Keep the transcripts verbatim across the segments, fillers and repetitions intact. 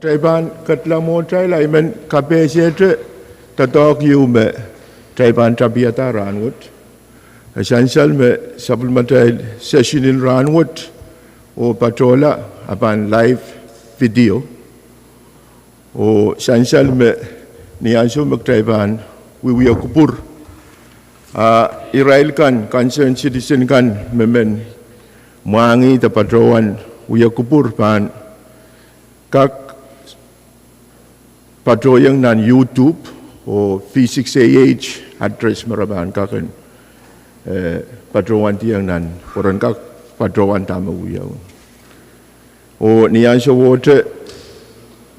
Kitail pahn ketla mwohtail, I men kapehsehte doadoahk ieu me kitail pahn tapihada rahnwet. E sansal me sapwellimatail session en rahnwet oh patohla, a pahn live video. Oh sansal me ni ansou me kitail pahn wiewia kupwur, a irail kan, concerned citizen kan me men mwahngih de patohwan wia kupwur pahn kak patohieng nan YouTube oh V six A H address me re pahn kak en, eh, patohwan dieng nan, pwe ren kak patohwan dahme wiawi. Oh ni ansowohte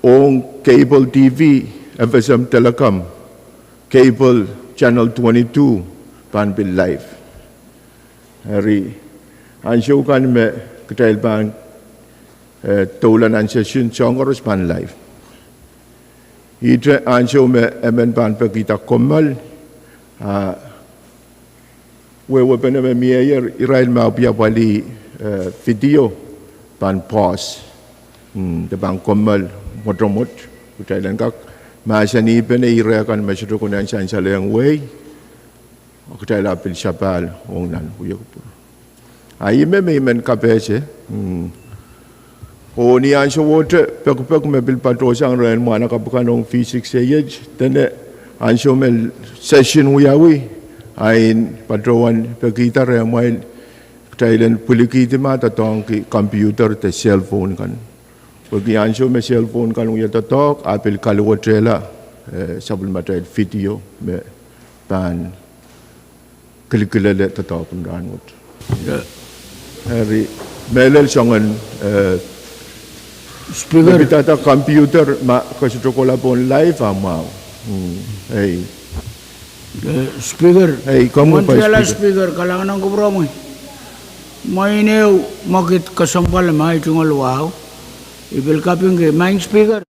ong cable T V, F S M Telecom, cable channel twenty-two pahn pil live. Eri ansou kan me kitail pahn, eh, doula nan session, soahng koaros pahn live. Ihte ansou me emen pahn pekihda kommoal, a wehwehpene me mieier, irail me apwaliapwalih, eh, video pahn pause. Mm, de pahn kommoal mwotomwot, kitail en kak mahsanihpene ire kan me sohte konehng sansalehng wehi, kitail ahpw pil sapahl ong nan wia kupwur. A ih me, me I men kapehse. Mm. Oh ni ansowohte pekipek me pil patohsang rehn mwahnakapw kan ong V six A H, dene ansou me session wiawi, a I en patohwan pekihda rehmwail kitail en pwilikihdi ma doadoahngki computer de cell phone kan. Pwehki ansou me cell phone kan wia doadoahk, a pil kaluwetehla, eh, sapwellimatail video me pahn kilkilele doadoahk en rahnwet. Eri, mehlel soangen, eh, Speaker, me pidada computer ma ke sohte kohla pohn live a mwahu. Mm, ei. Eh, Speaker, ei, komw, Vice Speaker. Speaker, kalahngan en kupwuromwi. Mwein ehu mwekid kesempwal ma I tungoal wahu. I pil kapingki, Madam Speaker.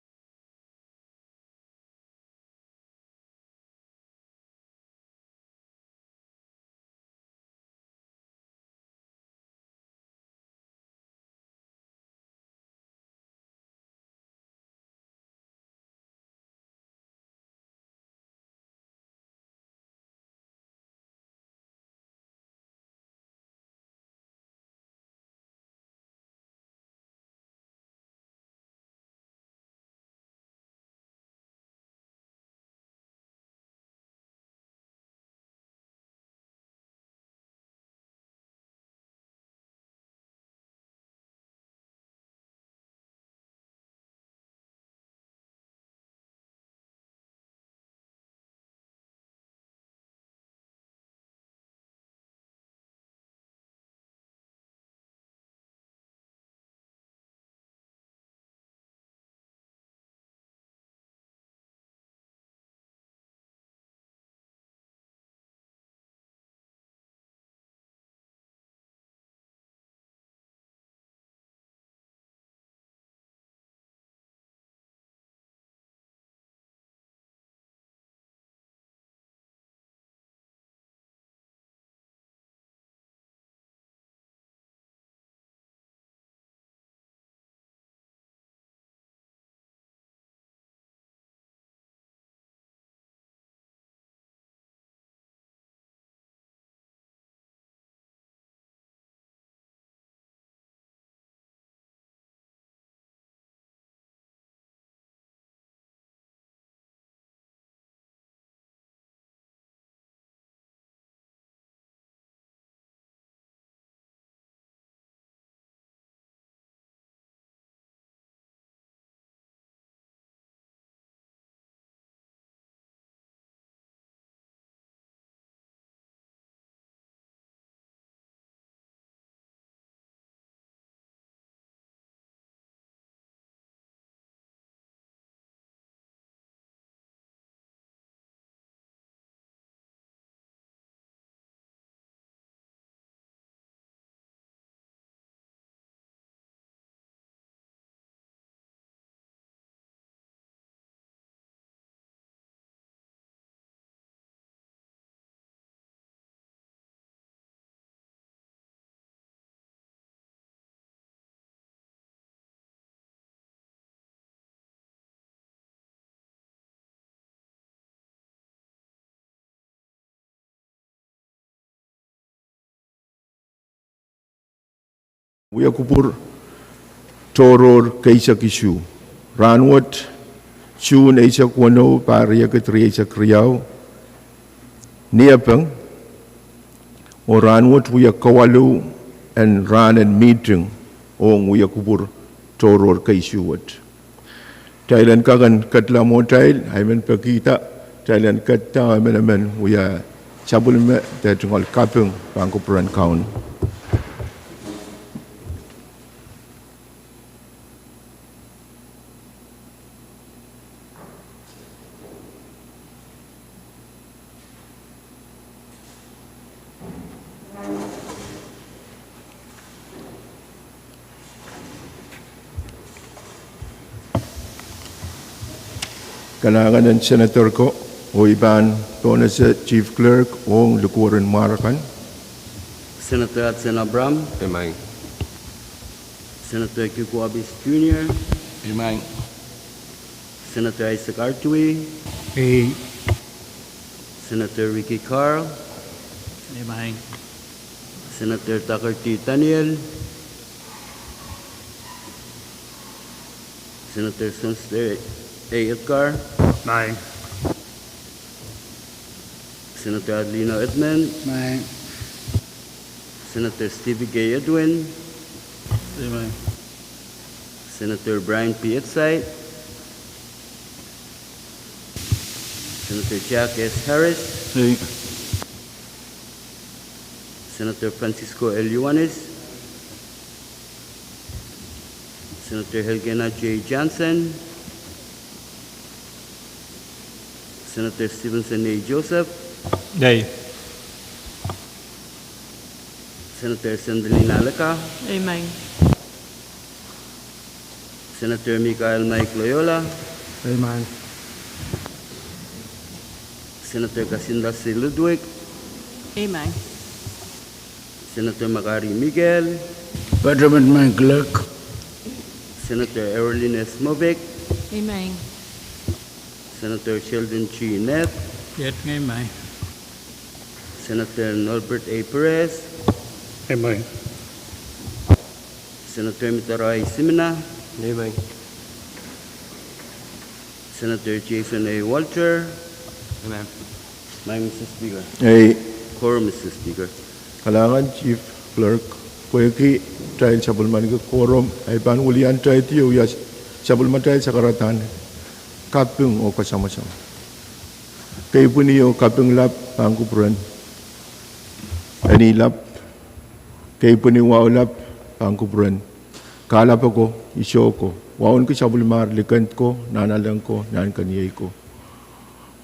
Wia kupwur tohrohr keisek isuh. Rahnwet, Suhn eisek weneu, pahr riekid rieisek riau, ni Epeng, oh rahnwet wia kawalu en rahn en mihting ong wia kupwur tohrohr keisuh wet. Kitail en kak en ketla mwohtail, I men pekihda, kitail en ketido emenemen wia sapwellime de tungoal kaping pahn kupwuren Kaun. Kalahngan en Senator ko, oh I pahn pohnese Chief Clerk ong likwerih en mwar akan. Senator Hudson Abraham. Imaing. Senator Kiko Abis Junior. Imaing. Senator Isaac Artui. Ei. Senator Ricky Carl. Imaing. Senator Tucker T. Daniel. Senator Spencer A. Edgar. Imaing. Senator Adelino Edmond. Imaing. Senator Stevie K. Edwin. Imaing. Senator Brian P. Etzait. Senator Jack S. Harris. Ei. Senator Francisco L. Ioanis. Senator Elkena J. Johnson. Senator Stevenson A. Joseph. Ei. Senator Sandrine Aleka. Imaing. Senator Michael Mike Loyola. Imaing. Senator Jacinta C. Ludwig. Imaing. Senator McGarry Miguel. Patramet Mike Clerk. Senator Erilyn S. Mobeck. Imaing. Senator Sheldon G. Neth. Iet ngehi, imaing. Senator Norbert A. Perez. Imaing. Senator Mitaro I. Simina. Imaing. Senator Jason A. Walter. Imaing. Imaing, Mister Speaker. Ei. Quorum, Mister Speaker. Kalahngan Chief Clerk, pwehki kitail sapwellimaniki quorum, I pahn wiliandi wia sapwellimatail sakaradahn kaping oh kasamwasamw. Keipweni oh kaping lap pahn kupwuren Eni Lap. Keipweni wahu lap pahn kupwuren kahlap ako, iso ko. Wauneki sapwellimar likend ko, nahnalek ko, nahnkeniei ko.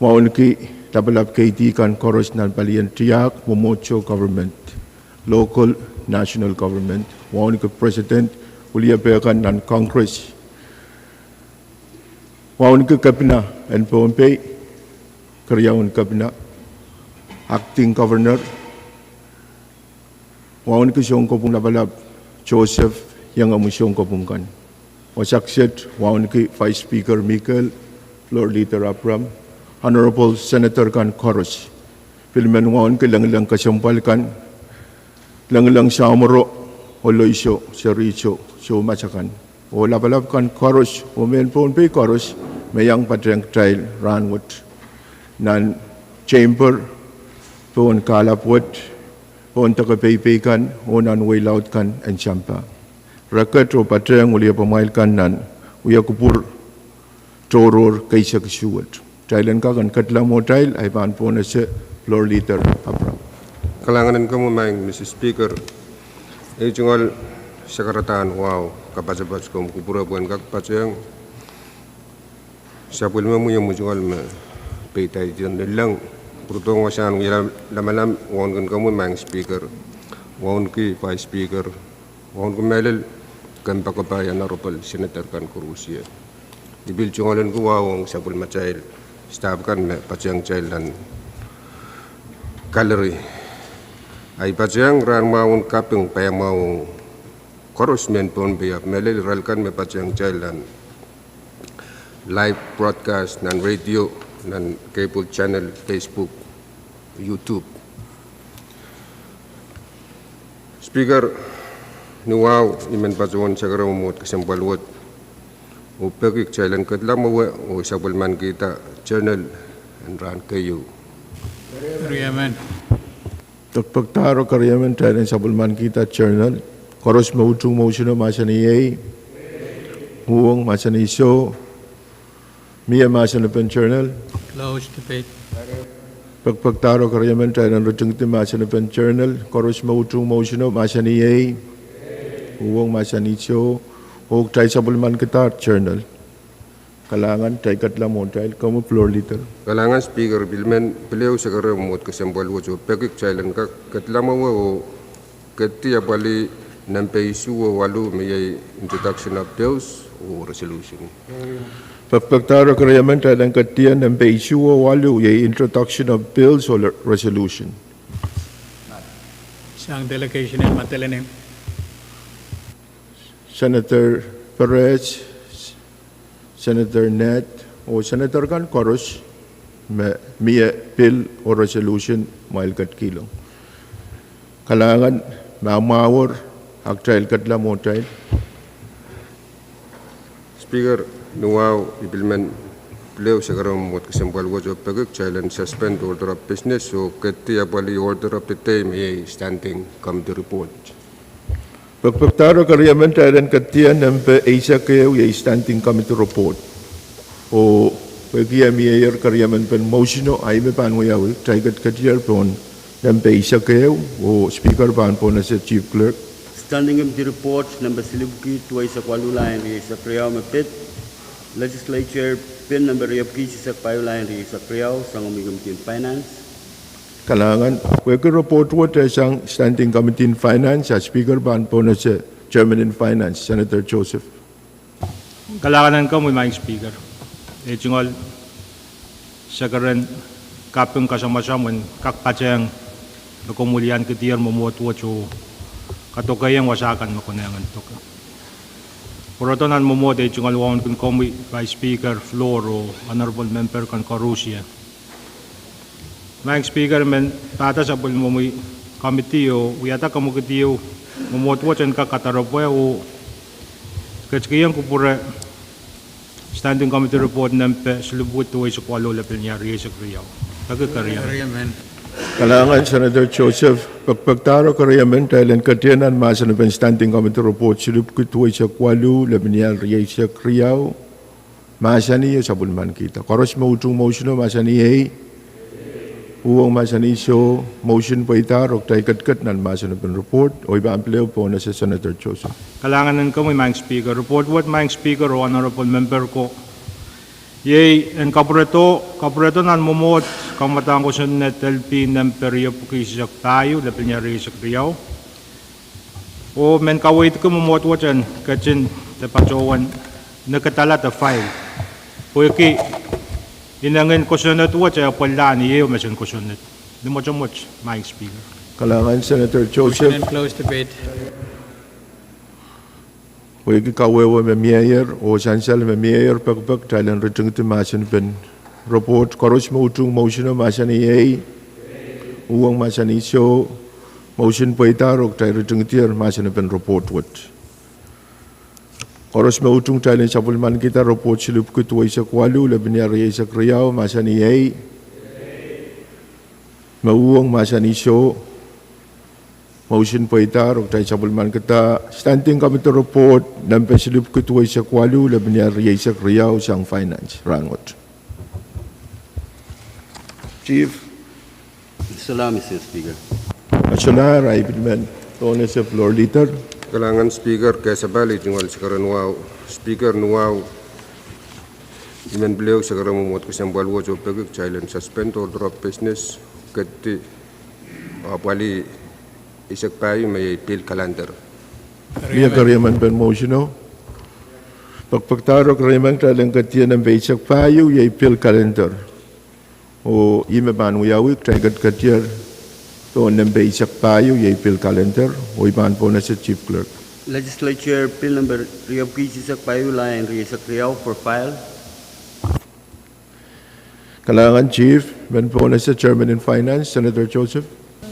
Wauneki lapalap keidi kan koaros nan palien tiahk, mwomwohdiso government, local, national government. Wauneki president, wiliepehkan nan Congress. Wauneki kepina en Pohnpei, keriaun kepina, acting governor. Wauneki sounkopwung lapalap Joseph, iengomwi sounkopwung kan. Wasa kiset wauneki Vice Speaker Mikel, Floor Leader Abraham, Honorable Senator kan koaros. Pil men wauneki lengileng kesempwal kan, lengileng samworo, oh loiso, seri iso, soumas akan, oh lapalap kan koaros, oh mehn Pohnpei koaros me iang patehng kitail rahnwet nan chamber, pohn kahlap wet, pohn deke peipei kan, oh nan wehi laud kan en sampah. Re ket oh patehng wiliepamwail kan nan wia kupwur tohrohr keisek isuh wet. Kitail en kak en ketla mwohtail, I pahn pohnese Floor Leader Abraham. Kalahngan en komwi, Mister Speaker. Ei tungoal sakaradahn wahu kapasapas komw kupwure pwehn kak patehng sapwellimomwi, omwi tungoal me peidahng lelleng. Pwurodohng wasahn wia lamalam, wauneki komwi, Madam Speaker. Wauneki Vice Speaker. Wauneki mehlel kompoakepahi, Honorable Senator kan koaros. I pil tungoal en wahu ong sapwellimatail staff kan me patehng kitail nan gallery. Ahi patehng rahn mwahu en kaping paiamwahu ong koaros mehn Pohnpei, ahpw mehlel irail kan me patehng kitail nan live broadcast nan radio, nan cable channel, Facebook, YouTube. Speaker, Nuwahu, I men patohwan sakara mwomwohd kesempwal wet, oh peki kitail en kedla mwowe oh sapwellimanikihda journal en rahn keieu. Pekpekdahr oh keriemen kitail en sapwellimanikihda journal. Koaros me utung motion o mahsanih iei. Uhwong mahsanih soh. Mie mahsen epen journal. Pekpekdahr oh keriemen kitail en ritingdi mahsen epen journal. Koaros me utung motion o mahsanih iei. Uhwong mahsanih soh. Oh kitail sapwellimanikihda journal. Kalahngan, kitail kedla mwohtail, komwi floor leader. Kalahngan Speaker, I pil men pil ehu sakara mwomwohd kesempwal wet oh peki kitail en kak kedla mwowe oh ketiapwalih nempe isuh oh waluh me iei introduction of bills oh resolution. Pekpekdahr oh keriemen kitail en ketia nempe isuh oh waluh iei introduction of bills oh resolution. Sang delegation en Madolenihmw. Senator Perez, Senator Ned, oh Senator kan koaros me mie bill oh resolution mwail ketkihong. Kalahngan, ma mwahu wet, kitail kedla mwohtail. Speaker, nuwahu, I pil men pil ehu sakara mwomwohd kesempwal wet oh peki kitail en suspend order of business oh ketiapwalih order of the day me iei standing committee report. Pekpekdahr oh keriemen kitail en ketia nempe eisek ehu iei standing committee report. Oh peki e mieier keriemen pen motion o, a I me pahn wiawi, kitail ketiketier pohn nempe eisek ehu, oh Speaker pahn pohnese Chief Clerk. Standing Committee Report nempe silipwiki duweisek waluh, lain rieisek riau me pid Legislature Bill nempe riepwiki eisek pahieu, lain rieisek riau, sang omwi Committee on Finance. Kalahngan, pwehki report wet e sang Standing Committee on Finance, a Speaker pahn pohnese Chairman in Finance, Senator Joseph. Kalahngan en komwi Maing Speaker. E tungoal sakaren kaping kasamwasamw en kak patehng lokaia mwulian ketier mwomwohd wet oh kadokehiong wasa kan me konehng en doke. Pwurodo nan mwomwohd e tungoal wauneki komwi Vice Speaker, floor oh honorable member kan koarusie. Maing Speaker, I men pahda sapwellimomwi committee oh wiahda kamwekid ieu mwomwohd wet en kak kadaropwe oh ketikihong kupwure Standing Committee Report nempe silipwiki duweisek waluh, lepin ia rieisek riau. Peki keriemen. Kalahngan Senator Joseph. Pekpekdahr oh keriemen kitail en ketia nan mahsen epen Standing Committee Report silipwiki duweisek waluh, lepin ia rieisek riau. Mahsanih oh sapwellimanikihda. Koaros me utung motion o mahsanih iei. Uhwong mahsanih soh. Motion pweidahr oh kitail ketiket nan mahsen epen report. Oh I pahn pil ehu pohnese Senator Joseph. Kalahngan en komwi Maing Speaker. Report wet Maing Speaker oh honorable member ko, iei en kapwuredo, kapwuredo nan mwomwohd kamwadang kosonned LP nempe riepwiki eisek pahieu, lepin ia rieisek riau. Oh men kaweidki mwomwohd wet en ketin de patohwan nekidala de file, pwehki inengin kosonned wet e pwelahn ieu mesen kosonned. Ni mwotomwot Maing Speaker. Kalahngan Senator Joseph. Pwehki kawehwe me mieier oh sansal me mieier, pekpek kitail en ritingdi mahsen pen report. Koaros me utung motion o mahsanih iei. Uhwong mahsanih soh. Motion pweidahr oh kitail ritingdier mahsen pen report wet. Koaros me utung kitail en sapwellimanikihda report silipwiki duweisek waluh, lepin ia rieisek riau, mahsanih iei. Me uhwong mahsanih soh. Motion pweidahr oh kitail sapwellimanikihda Standing Committee Report nempe silipwiki duweisek waluh, lepin ia rieisek riau, sang Finance. Rahnwet Chief. Solahr Mister Speaker. Solahr, I pil men pohnese floor leader. Kalahngan Speaker, kesapali tungoal sakaren wahu. Speaker, nuwahu, I men pil ehu sakaren mwomwohd kesempwal wet oh peki kitail en suspend order of business, ketiapwalih eisek pahieu me iei bill calendar. Mie keriemen pen motion o. Pekpekdahr oh keriemen kitail en ketia nempe eisek pahieu iei bill calendar. Oh ih me pahn wiawi, kitail ketiketier pohn nempe eisek pahieu iei bill calendar. Oh I pahn pohnese Chief Clerk. Legislature Bill nempe riepwiki eisek pahieu, lain rieisek riau, for file. Kalahngan Chief. Men pohnese Chairman in Finance, Senator Joseph.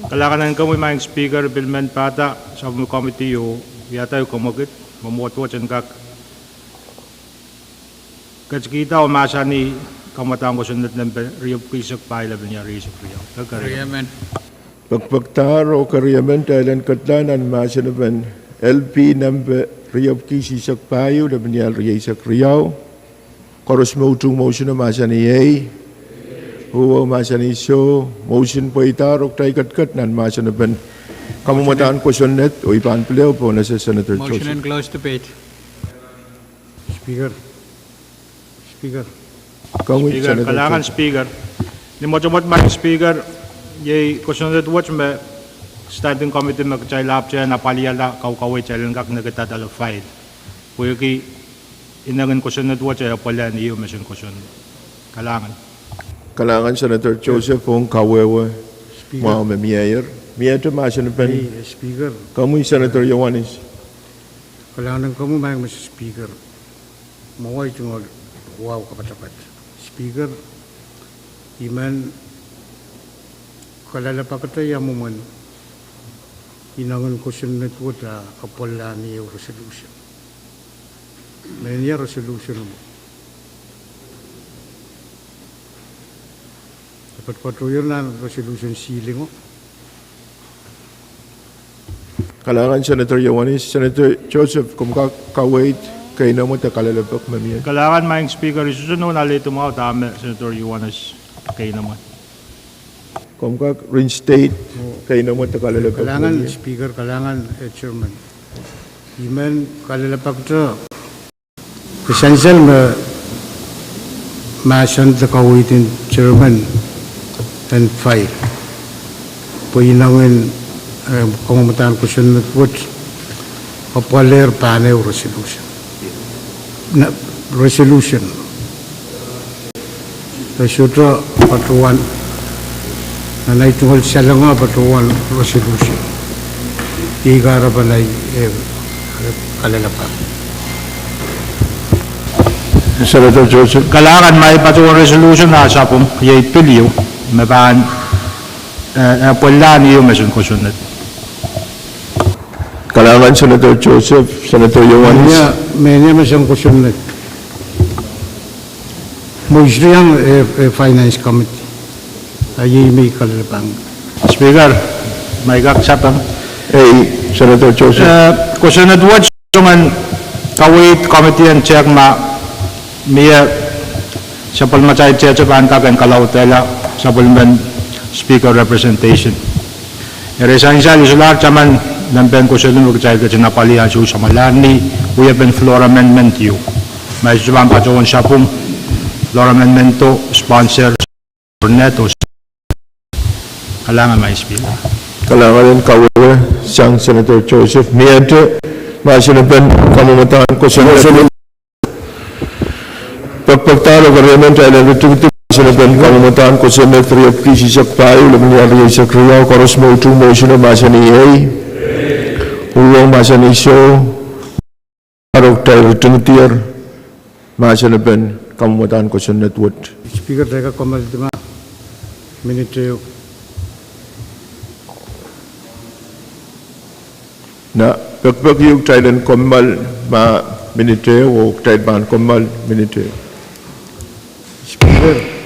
Kalahngan en komwi Maing Speaker, I pil men pahda sapwellime committee oh Wiahda ehu kamwekid, mwomwohd wet en kak ketikihda oh mahsanih kamwadahn kosonned nempe riepwiki eisek pahieu lepin ire eisek riau. Pekpekdahr oh keriemen kitail en ketla nan mahsenepen L P nempe riepwiki eisek pahieu lepin ire eisek riau. Koaros me utung motion o mahsanih ehi. Uhwong mahsanih soh. Motion pweidahr oh kitail ketiket nan mahsenepen kamwadahn kosonned oh I pahn pil ehu pohn ese Senator Joseph. Speaker. Speaker. Kalahngan Speaker. Ni mwotomwot Madam Speaker, iei kosonned wet me Standing Committee me kitail ahpwtehn apwalihala kaukaweid kitail en kak nekidadala file. Pwehki inengen kosonned wet e apwalih ehu mesen kosonned. Kalahngan. Kalahngan Senator Joseph ong kawehwe mwahu me mieier. Miehte mahsenepen Speaker. Komwi Senator Iohannis. Kalahngan komwi Madam Speaker. Mwowe I tungoal wahu kapatapat. Speaker, I men kalelapak kitail ia mwomwen inengen kosonned wet a apwalih ni ehu resolution. Mehnia resolution mwo. E patopato nan resolution silingo. Kalahngan Senator Iohannis, Senator Joseph, komw kak kaweid keinemwe de kalelapak me mie. Kalahngan Madam Speaker, I sohte nohn alehdi mwahu dahme Senator Iohannis keinemwe. Komw kak reinstate keinemwe de kalelapak me mie. Kalahngan Speaker, kalahngan eh, Chairman. I men kalelapak kitail. Sansal me mahsen de kaweid en Chairman en file. Pwe inengen eh, kamwadahn kosonned wet apwalehr pahn ehu resolution. Na, resolution. E sohte patohwan, nan ahi tungoal salengeo patohwan resolution. Iei kahrepen ahi, eh, kalelapak. Senator Joseph. Kalahngan, ma I patohwan resolution a sapwung, iei pil ehu, me pahn, eh, apwalih ni ehu mesen kosonned. Kalahngan Senator Joseph, Senator Iohannis. Mehnia, mehnia mesen kosonned. Moisriang eh, eh, Finance Committee. A iei me I kalelapak. Speaker, ma I kak sapeng. Ei, Senator Joseph. Eh, kosonned wet soangen kaweid committee en tehk ma mie sapwellimatail tehte pahn kak en kalaudehla sapwellimen Speaker representation. Eri sansal I solahr taman lempehn kosonned me kitail ketin apwalih ansou samwalahn ni wiepen floor amendment ieu. Ma I sohte pahn patohwan sapwung, floor amendment o sponsor, Burnett o. Kalahngan Madam Speaker. Kalahngan en kawehwe sang Senator Joseph. Miehte mahsenepen kamwadahn kosonned. Pekpekdahr oh keriemen kitail en ritingdi mahsenepen kamwadahn kosonned riepwiki eisek pahieu lepin ire eisek riau. Koaros me utung motion o mahsanih ehi. Uhwong mahsanih soh. Aro kitail ritingdier mahsenepen kamwadahn kosonned wet. Speaker, kitail kak kommoaldi ma minit ehu. Na pekpek ieu kitail en kommoal ma minit ehu oh kitail pahn kommoal minit ehu. Speaker.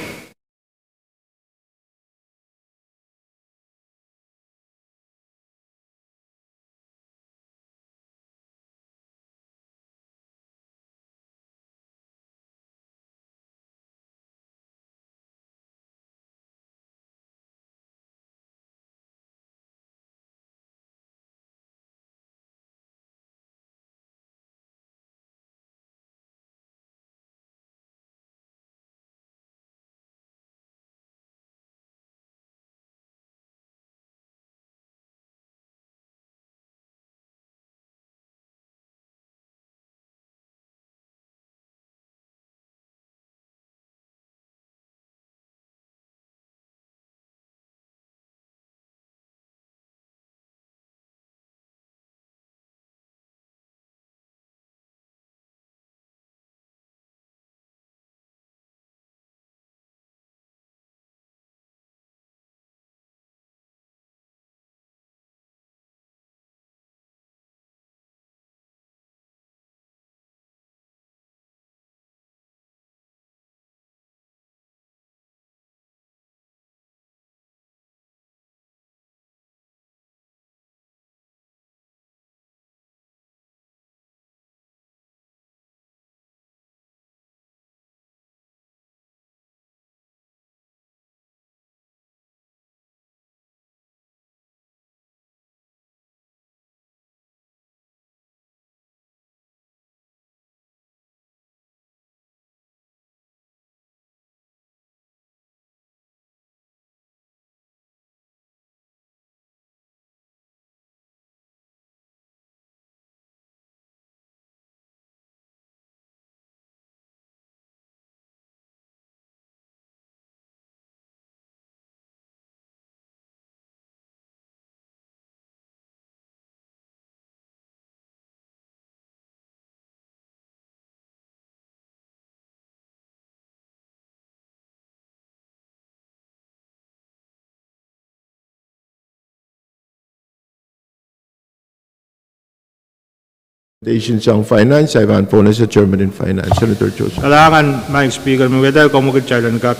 Recommendation sang Finance, ahi pahn pohnese Chairman en Finance, Senator Joseph. Kalahngan, Madam Speaker, me wiahda komwi kitail en kak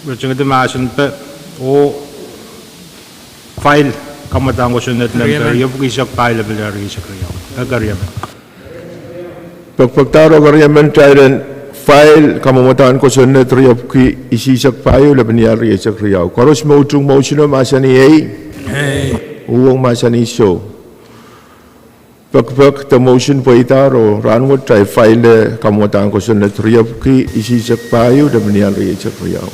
ritingedi mahsen pwe oh file kamwadahn kosonned nempe riepwiki eisek pahieu lepin eisek riau. Keriamen. Pekpekdahr oh keriamen kitail en file kamwadahn kosonned riepwiki eisek pahieu lepin eisek riau. Koaros me utung motion o mahsanih ei. Uhwong mahsanih soh. Pekpek de motion pweidahr oh rahnwet kitail file kamwadahn kosonned riepwiki eisek pahieu lepin eisek riau.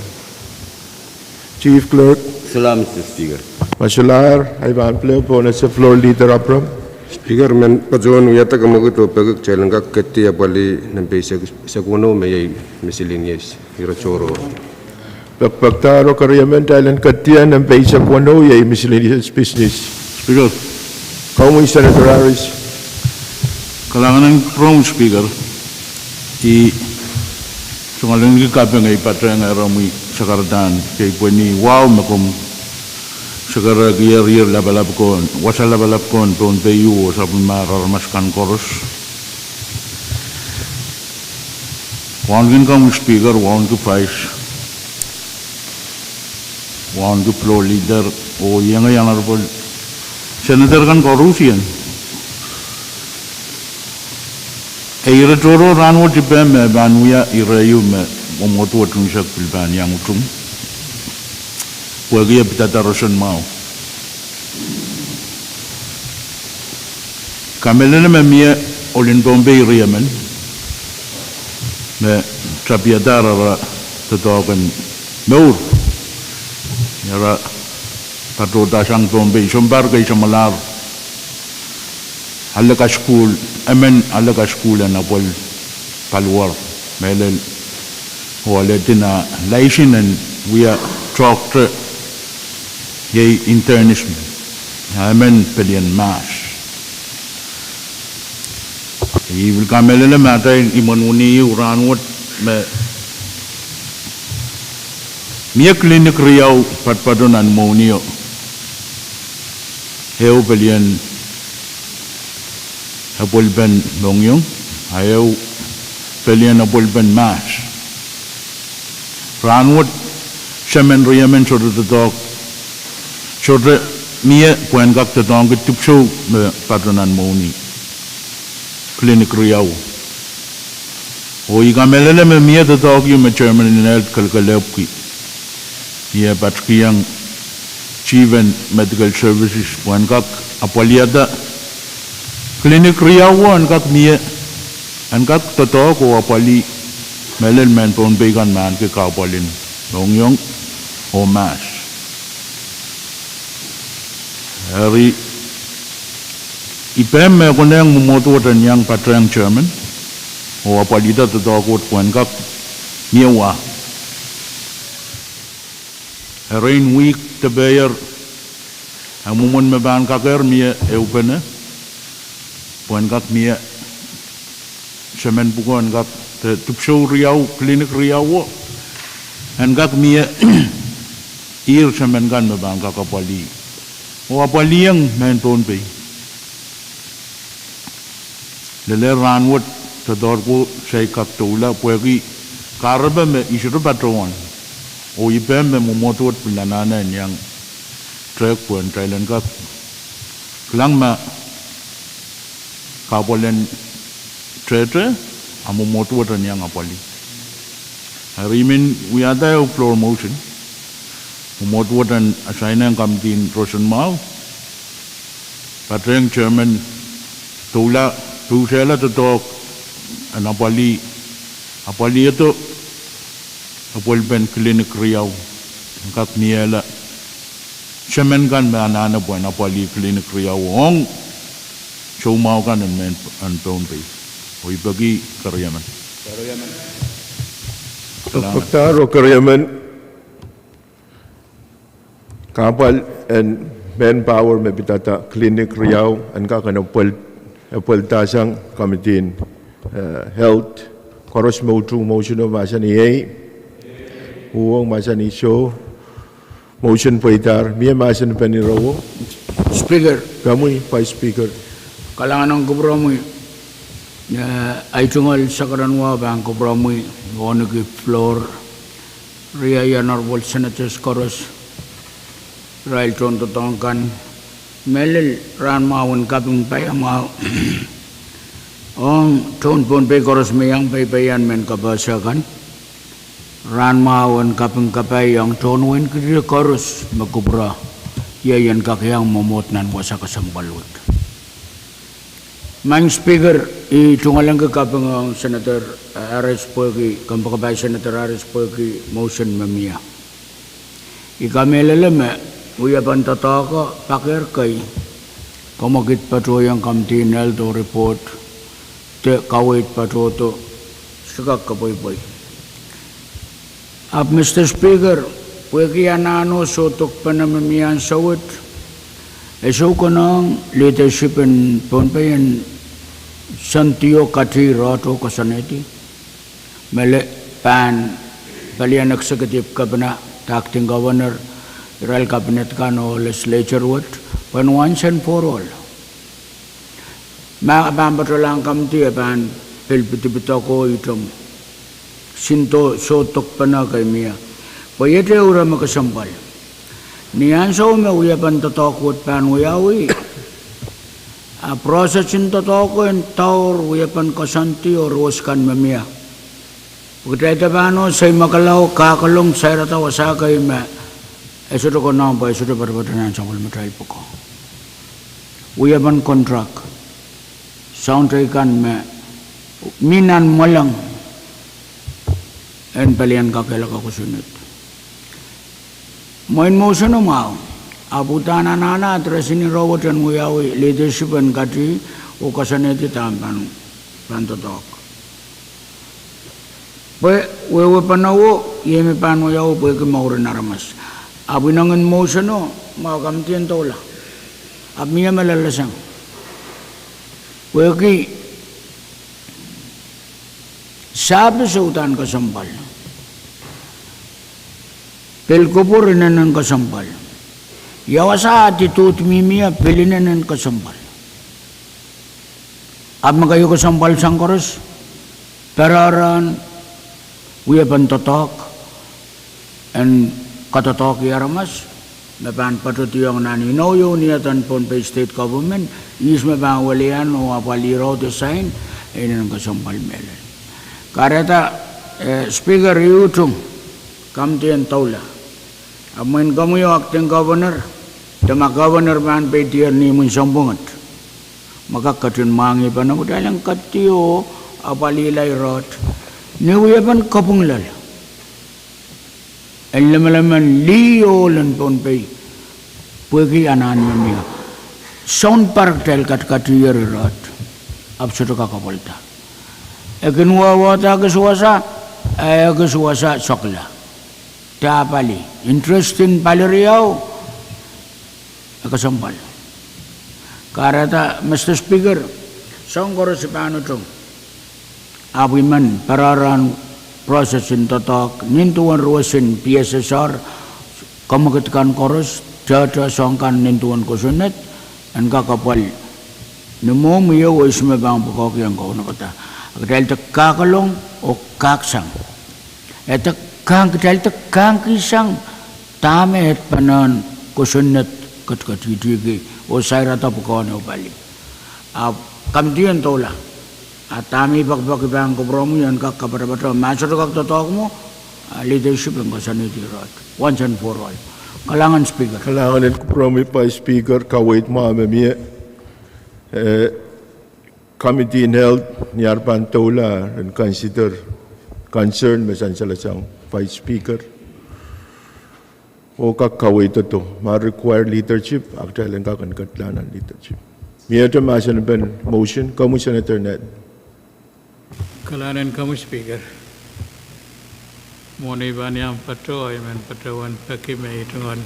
Chief Clerk. Salam, Mister Speaker. Masulahr, ahi pahn pil pohnese Floor Leader Abram. Speaker, men patohwan wiahda kamwekid oh peki kitail en kak ketdi apwalih nempe eisek, eisek weneu me iei miscellaneous, ire tohrohr. Pekpekdahr oh keriamen kitail en ketdi nempe eisek weneu iei miscellaneous business. Speaker. Komwi Senator Harris. Kalahngan en kupwuromwi Speaker. I soangen kaping ei patehng eremwi sakaradahn kei pweni wahu me komw sakarahkier lapalap ko, wasa lapalap ko en Pohnpei oh sapwellimomwi aramas kan koaros. Wauneki komwi Speaker, wauneki Vice, wauneki Floor Leader, oh ienge Honorable Senator kan koarusie. E ire tohrohr rahnwet I pehm me pahn wia ire ieu me mwomwohdiso unsek pil pahn iang utung. Pwehki e pidada roson mwahu. Kamehlele me mie ohl en Pohnpei riemen me tapihada ara doadoahk en mour. Ara patohda sang Pohnpei sounpar kei samwalahr. Ale kasukuhl, emen ale kasukuhl en apwal paliwar mehlel oh alehdi nah license en wia doctor iei internist, a emen pelien mahs. I pil kamehlele me atail imwen wini ehu rahnwet me mie clinic riau patopato nan imwen wini ehu. Ehu pelien epwelpen Mongiong, a ehu pelien epwelpen mahs. Rahnwet semen riemen sohte doadoahk, sohte mie pwehn kak doadoahngki dipwisou me pato nan imwen wini. Clinic riau. Oh I kamehlele me mie doadoahk ehu me Chairman en Health kelekelehpwki. Mie patikihong Chief en Medical Services pwehn kak apwalihada clinic riauo en kak mie, en kak doadoahk oh apwalih mehlel mehn Pohnpei kan me ahneki kahpwal en Mongiong oh mahs. Eri I pehm me konehng mwomwohdiso wet en iang patehng Chairman oh apwalihda doadoahk wet pwehn kak mie wa. Erein wihk depehier, a mwomwen me pahn kakehr mie ehupene pwehn kak mie semen pwuko en kak, de dipwisou riau, clinic riauo en kak mie, ihr semen kan me pahn kak apwalih oh apwaliong mehn Pohnpei. Lel rahnwet doadoahk wet se kak doula pwehki kahrepe me I sohte patohwan. Oh I pehm me mwomwohdiso wet pil anahne en iang tehk pwehn kitail en kak kilang ma kahpwal en tehte, a mwomwohdiso wet en iang apwalih. Eri I men wiahda ehu floor motion. Mwomwohdiso wet en assign-ehng committee en roson mwahu, patehng Chairman doula, pousehla doadoahk en apwalih, apwalihdo epwelpen clinic riau en kak miehla semen kan me anahne pwehn apwalih clinic riau ong soumwahu kan en mehn, en Pohnpei. Oh I peki keriemen. Pekpekdahr oh keriemen. Kahpwal en manpower me pidada clinic riau en kak en epwel, epweldahsang committee en, eh, health. Koaros me utung motion o mahsanih ei. Uhwong mahsanih soh. Motion pweidahr. Mie mahsen peni rowo. Speaker. Komwi Vice Speaker. Kalahngan ong kupwuromwi. Eh, ei tungoal sakaradahn wa pahn kupwuromwi, oaniki floor, riei honorable senators koaros, irail tohn doadoahk kan, mehlel rahn mwahu en kaping paiamwahu ong tohn Pohnpei koaros me iang peipeian mehn kapehse kan. Rahn mwahu en kaping kapai ong tohn wein Kiri koaros me kupwure, iei en kak iang mwomwohd nan wasa kesempwal wet. Maing Speaker, I tungoalengki kaping ong Senator Harris pwehki, kompoakepahi Senator Harris pwehki motion me mie. I kamehlele me wiepen doadoahk pakehr kei, komwekid patohiong Committee on Health oh report, de kaweid patohdo, sohte kak kepweipwei. Ahpw Mister Speaker, pwehki anahn oh sohdokpene me mie ansou wet, e sou konehng leadership en Pohnpei en sendihong kati rohto koasoanehdi me pahn palien executive governor, acting governor, irail cabinet kan oh legislature wet, pwehn once and for all. Ma pahn patohlahng committee e pahn pil pidipidoko item, sindo sohdokpene kei mie, pwe iet ehu ire me kesempwal. Ni ansou me wiepen doadoahk wet pahn wiawi, a process en doadoahk en dour wiepen koasoandi oh ruwes kan me mie, pwe kitail dehr pahn oh seimehlahng, kakolong, sairada wasa kei me e sohte konehng pwe e sohte poatopoat nan sapwellimatail pwukoa. Wiepen contract, soahng teikan me mi nan mwolong en palien kakehlaka kosonned. Mwein motion o mwahu, ahpw uhdahn anahne address-ini rahnwet en wiawi leadership en kati oh koasoanehdi dahme pahn, pahn doadoahk. Pwe wehwehpene o, iei me pahn wiawi pwehki mouren aramas. Ahpw inengen motion o mwahu, committee en doula. Ahpw mie me lelleseng, pwehki service uhdahn kesempwal, pil kupwur inenen kesempwal, ia wasa attitude me mie pil inenen kesempwal. Ahpw me keieu kesempwal sang koaros, pererahn wiepen doadoahk en kadoadoahki aramas me pahn poatohdiong nan inou ieu ni eden Pohnpei State Government, ihs me pahn welian oh apwalih iraud de sign, e inenen kesempwal mehlel. Kahrehda, eh, Speaker, I utung committee en doula. Ahpw mwein komwi o acting governor, de ma governor pahn peidier ni imwin sounpwong et, me kak ketin mwahngih pahn kitail en ketido apwalihla iraud ni wiepen kapwung loal en lemelemen lih ohl en Pohnpei, pwehki anahn me mie. Sounpar kitail katikatihier iraud, ahpw sohte kak apwalda. E kin wehwehda kis wasa, e kis wasa sokla. Dahpali, interest en pali riau, e kesempwal. Kahrehda, Mister Speaker, soahng koaros I pahn utung. Ahpw I men pererahn process en doadoahk, nin duwen ruwesin PSSR, komwekid kan koaros, tehte soahng kan nin duwen kosonned, en kak apwal ni mwohmwi oh ihs me pahn pwukoahki en kaunopada. A kitail de kakolong oh kahksang. E de kahng, kitail de kahngkihsang dahme e de pahn kosonned ketiketihtihki oh sairada pwukoa oh pali. A committee en doula, a dahme I pekipeki pahn kupwuromwi en kak kapatapat, ma sohte kak doadoahk mwo, a leadership en koasoanehdi iraud once and for all. Kalahngan Speaker. Kalahngan en kupwuromwi Vice Speaker, kaweid mwahu me mie. Eh, Committee en Health, ni ar pahn doula, en consider concern me sansal sang Vice Speaker oh kak kaweidodo. Ma require leadership, a kitail en kak en ketlahng nan leadership. Miehte mahsen en motion, komwi Senator Ned. Kalahngan en komwi Speaker. Mwohn ei pahn iang patoh, I men patohwan peki me I tungoal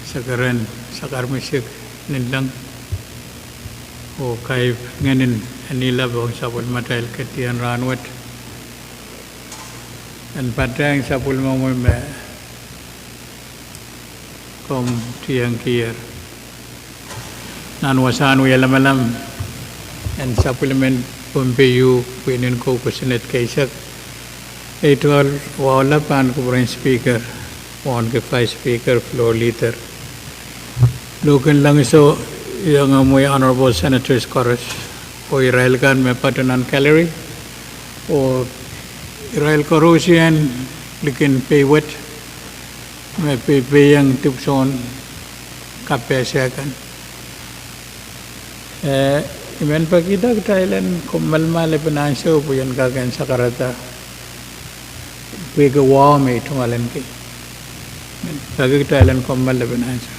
sekeren sakaramwail nin leng oh kaipwingen en ilap ong sapwellimatail ketido en rahnwet, en patehng sapwellimomwi me komw tiengkier nan wasahn wie lamalam en sapwellimen Pohnpei pwihnen kou kosonned keisek. Ei tungoal wahu lap pahn kupwuren Speaker, wauneki Vice Speaker, Floor Leader, lohkin lahngeso iang omwi Honorable Senators koaros, oh irail kan me patoh nan gallery, oh irail koaros en likin pei wet me peipeiong dipwisoun kapehse kan. Eh, I men pekihda kitail en kommoal lepin ansou pwe I en kak en sakarada pwehki wahu me I tungoal en kei. Peki kitail en kommoal lepin ansou.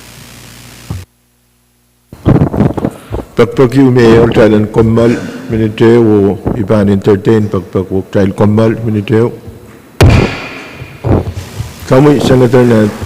Pekipeki me ohl, kitail en kommoal minit ehu oh I pahn entertain pekipek wo, kitail kommoal minit ehu. Komwi Senator Nat.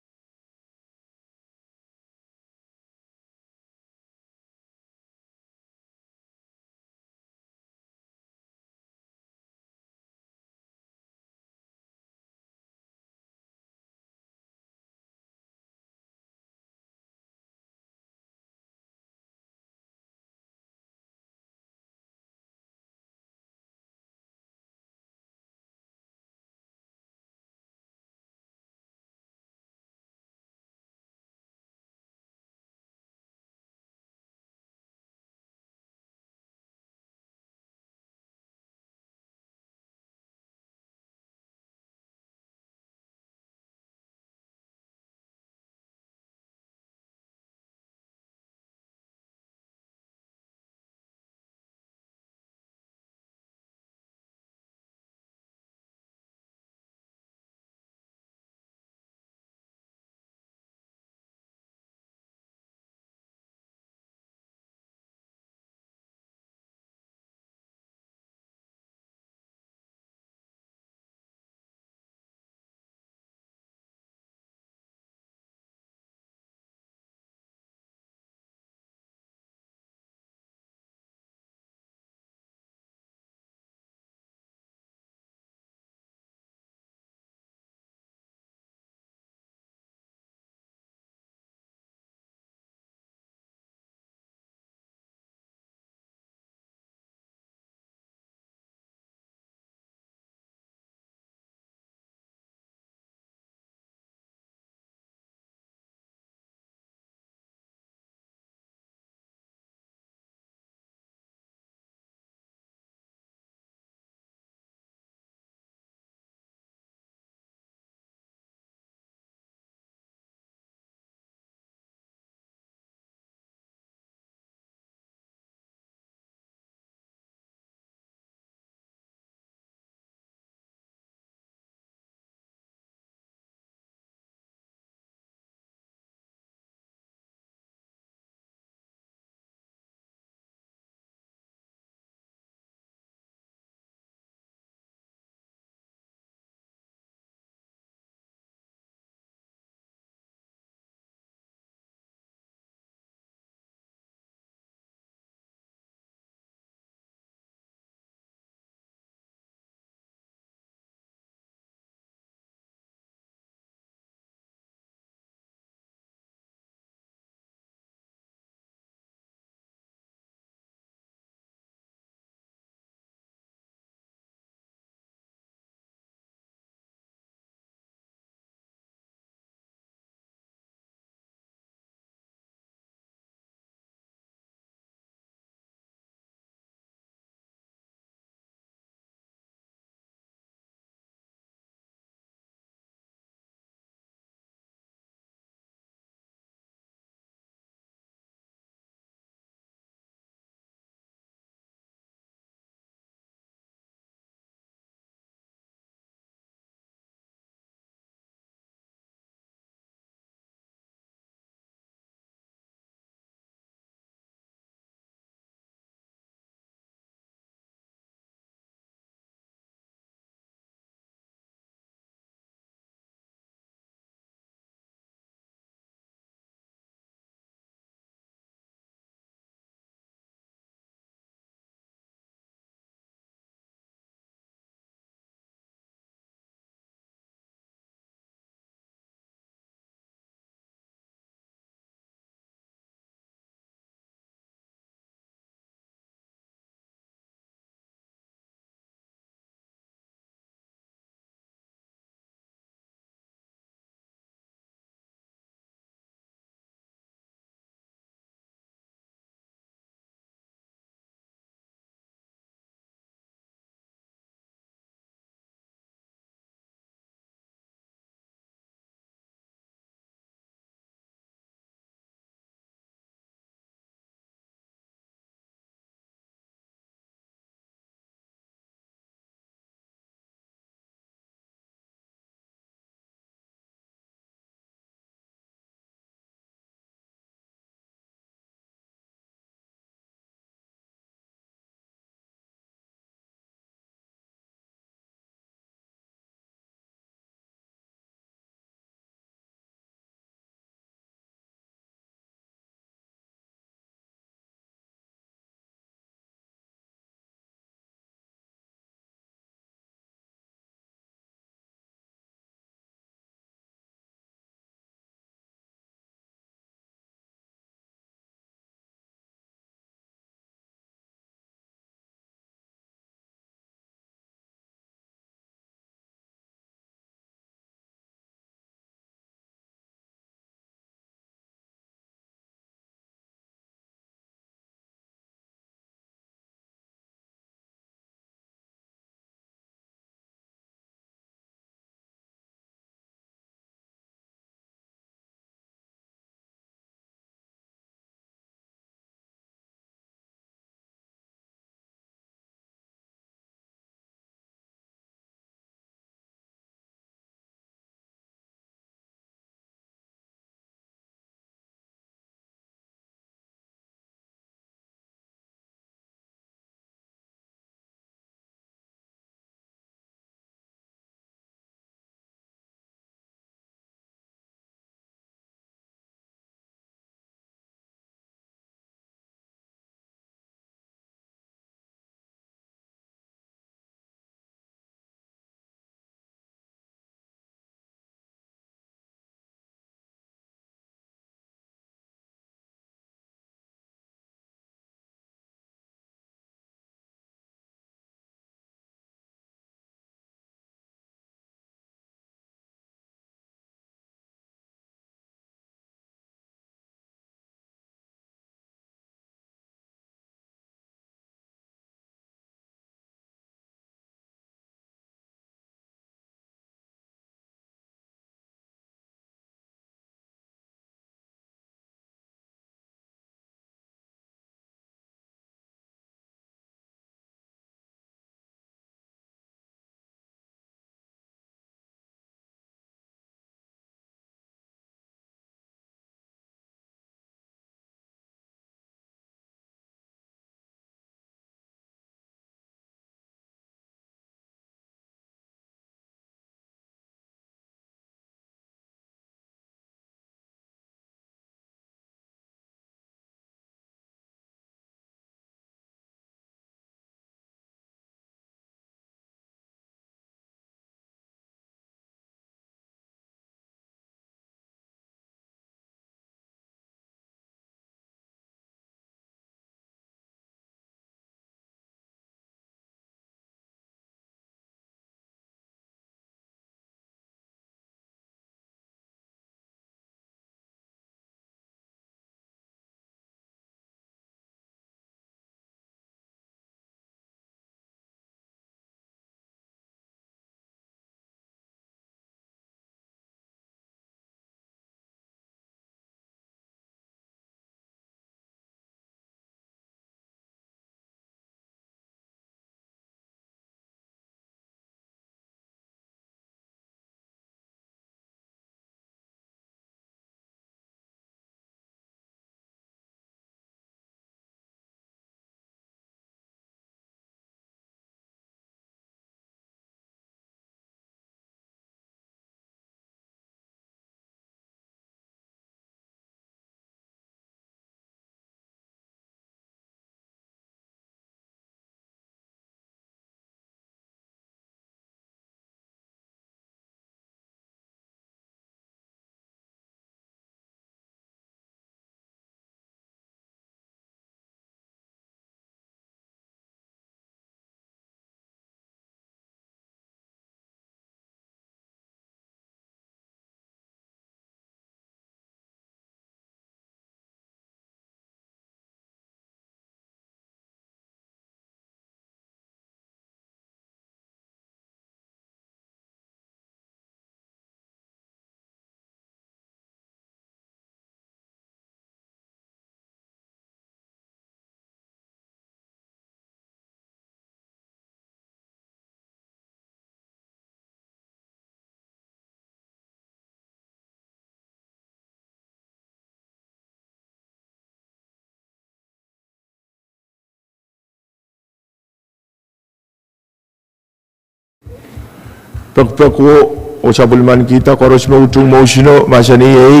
Pekipek wo, oh sapwellimanikihda koaros me utung motion o, mahsanih ei,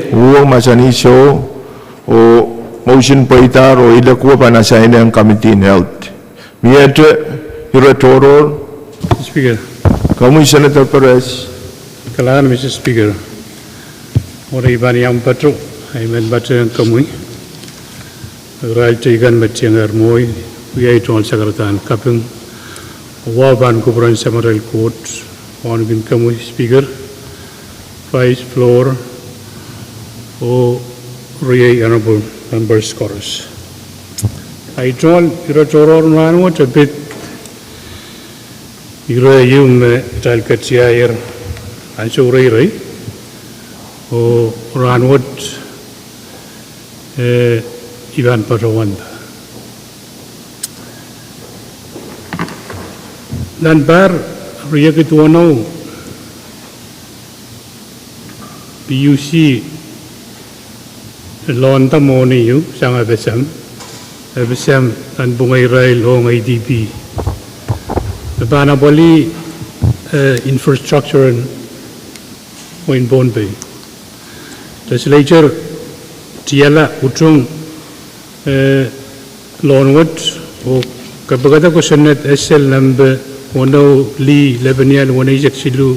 uhwong mahsanih soh, oh motion pweidahr oh ilek wo pahn assign ong Committee in Health. Miehte ire tohrohr. Speaker. Komwi Senator Perez. Kalahngan, Mister Speaker. Eri I pahn iang patoh, I men patohwan komwi. Irail teikan me tiengehr mwohi, wia ei tohn sakaradahn kaping. Wa pahn kupwuren samatail Koht, wauneki komwi Speaker, Vice Floor, oh riei honorable members koaros. Ahi tohn ire tohrohr rahn wet e pid ire ieu me kitail ketiahier ansou reirei, oh rahn wet, eh, I pahn patohwanda. Nan pahr riekid weneu, PUC loanda mwohni ieu sang FSM, FSM nanpwungarail ong ADB, me pahn apwalih, eh, infrastructure en wehin Pohnpei. Legislature tiala utung, eh, loan wet, oh kapikada kosonned SL nempe weneu lih lepenial weneisek siluh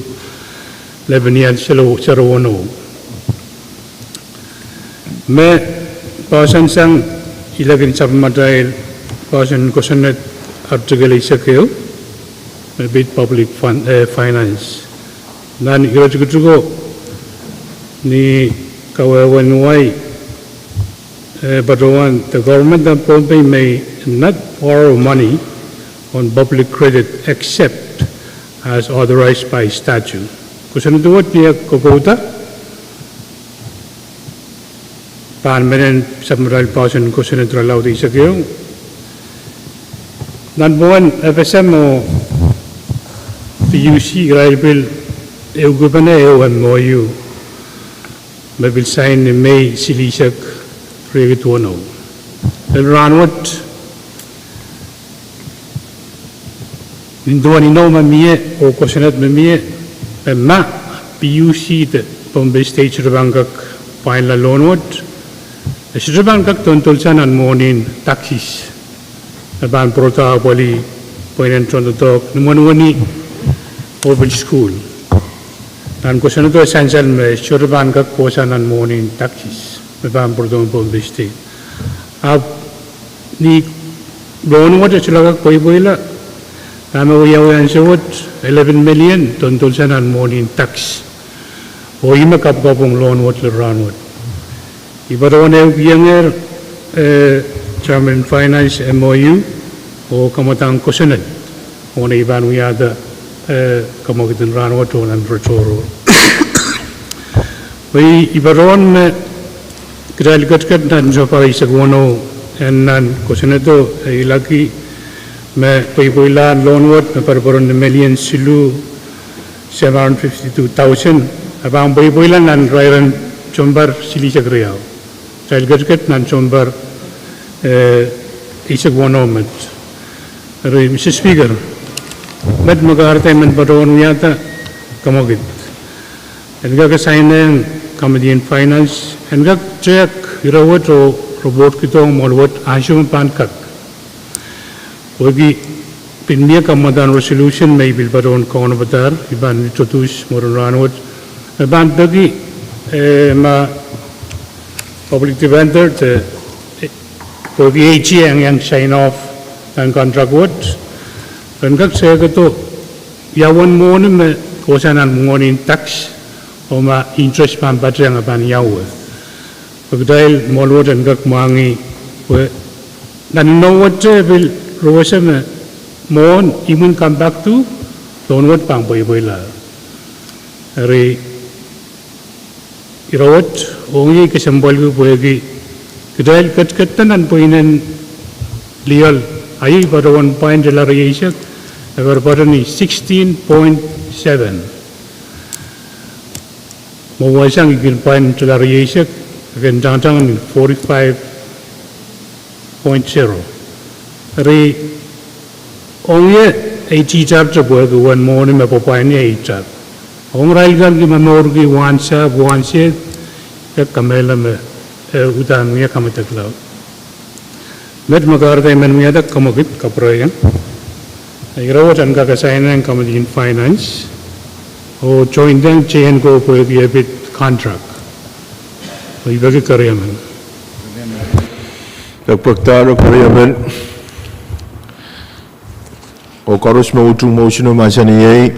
lepenial sero weneu. Me poahsoan sang ilek en sapwmatail poahsoan kosonned Article eisek ehu, me pid public fin-, eh, finance. Nan ire tikitiko ni kawehwehn wai, eh, patohwan, the government of Pohnpei may not borrow money on public credit except as authorized by statute. Kosonned wet ni e kokouda pahn menen sapwmatail poahsoan kosonned irelaud eisek ehu. Nanpwungen FSM oh PUC irail pil ehukipene ehu MOU me pil sain ni Mei silihsek riekid weneu. Lel rahn wet, nin duwen inou me mie oh kosonned me mie, me ma PUC de Pohnpei State sohte pahn kak pwainla loan wet, e sohte pahn kak tohndolsa nan mwohnin taxes me pahn pwurodo apwalih pweinen tohndoadoahk, nimwenwene, oh pil sukuhl. Nan kosonnedo e sansal me sohte pahn kak kohsang nan mwohnin taxes me pahn pwurodohng Pohnpei State. Ahpw ni loan wet e solahr kak pweipweila, dahme wiawi ansou wet, eleven million tohndolsa nan mwohnin tax. Oh ih me kapwukapwung loan wet lel rahn wet. I patohwan ehukiongehr, eh, Chairman Finance MOU oh kamwadang kosonned, oh ni I pahn wiahda, eh, kamwekid en rahn wet oh nan ire tohrohr. Pwe I patohwan me kitail ketiket nan sounpar eisek weneu en nan kosonnedo e ilaki me pweipweilahn loan wet me poaropoaron ni million siluh, seven hundred fifty-two thousand, e pahn pweipweila nan irairen sounpar silihsek riau. Kitail ketiket nan sounpar, eh, eisek weneu met. Eri, Mister Speaker, met me kahrehda I men patohwan wiahda kamwekid en kak assign ong Committee on Finance en kak tehk ire wet oh report kidohng mwohl wet ansou me pahn kak. Pwehki pil mie kamwadang resolution me I pil patohwan kaunopada, I pahn introduce mwurin rahn wet, me pahn peki, eh, ma public defender de, eh, pwehki AG e iang sign off nan contract wet, ren kak tehkada ia uwen mwohni me kohsang nan mwohnin tax, oh ma interest pahn patehng e pahn ia uwed. Pwe kitail mwohl wet en kak mwahngih pwe nan inou wet e pil ruwese me mwohn imwin compact o, loan wet pahn pweipweila. Eri ire wet, ong ie I kesempwalki pwehki kitail ketiketda nan pweinen lioal, ahi patohwan pwain dola rieisek, e poaropoaron ni sixteen point seven. Mwowe sang I kin pwain dola rieisek, e kin tangtang ni forty-five point zero. Eri ong ie ei tihtapte pwehki uwen mwohni me pwapwaini ei tap. Ong irail kan ki momourki wahnsahpw, wahnsehd, e kamehlele me, e uhdahn wia kamedek laud. Met me kahrehda I men wiahda kemwekid kapwureiong. Ire wet en kak assign-ehng Committee in Finance, oh join-ehng J and Co pwehki ebit contract. Oh I peki keriemen. Pekpekdahro keriemen. Oh koaros me utung motion oh mahsanih ei,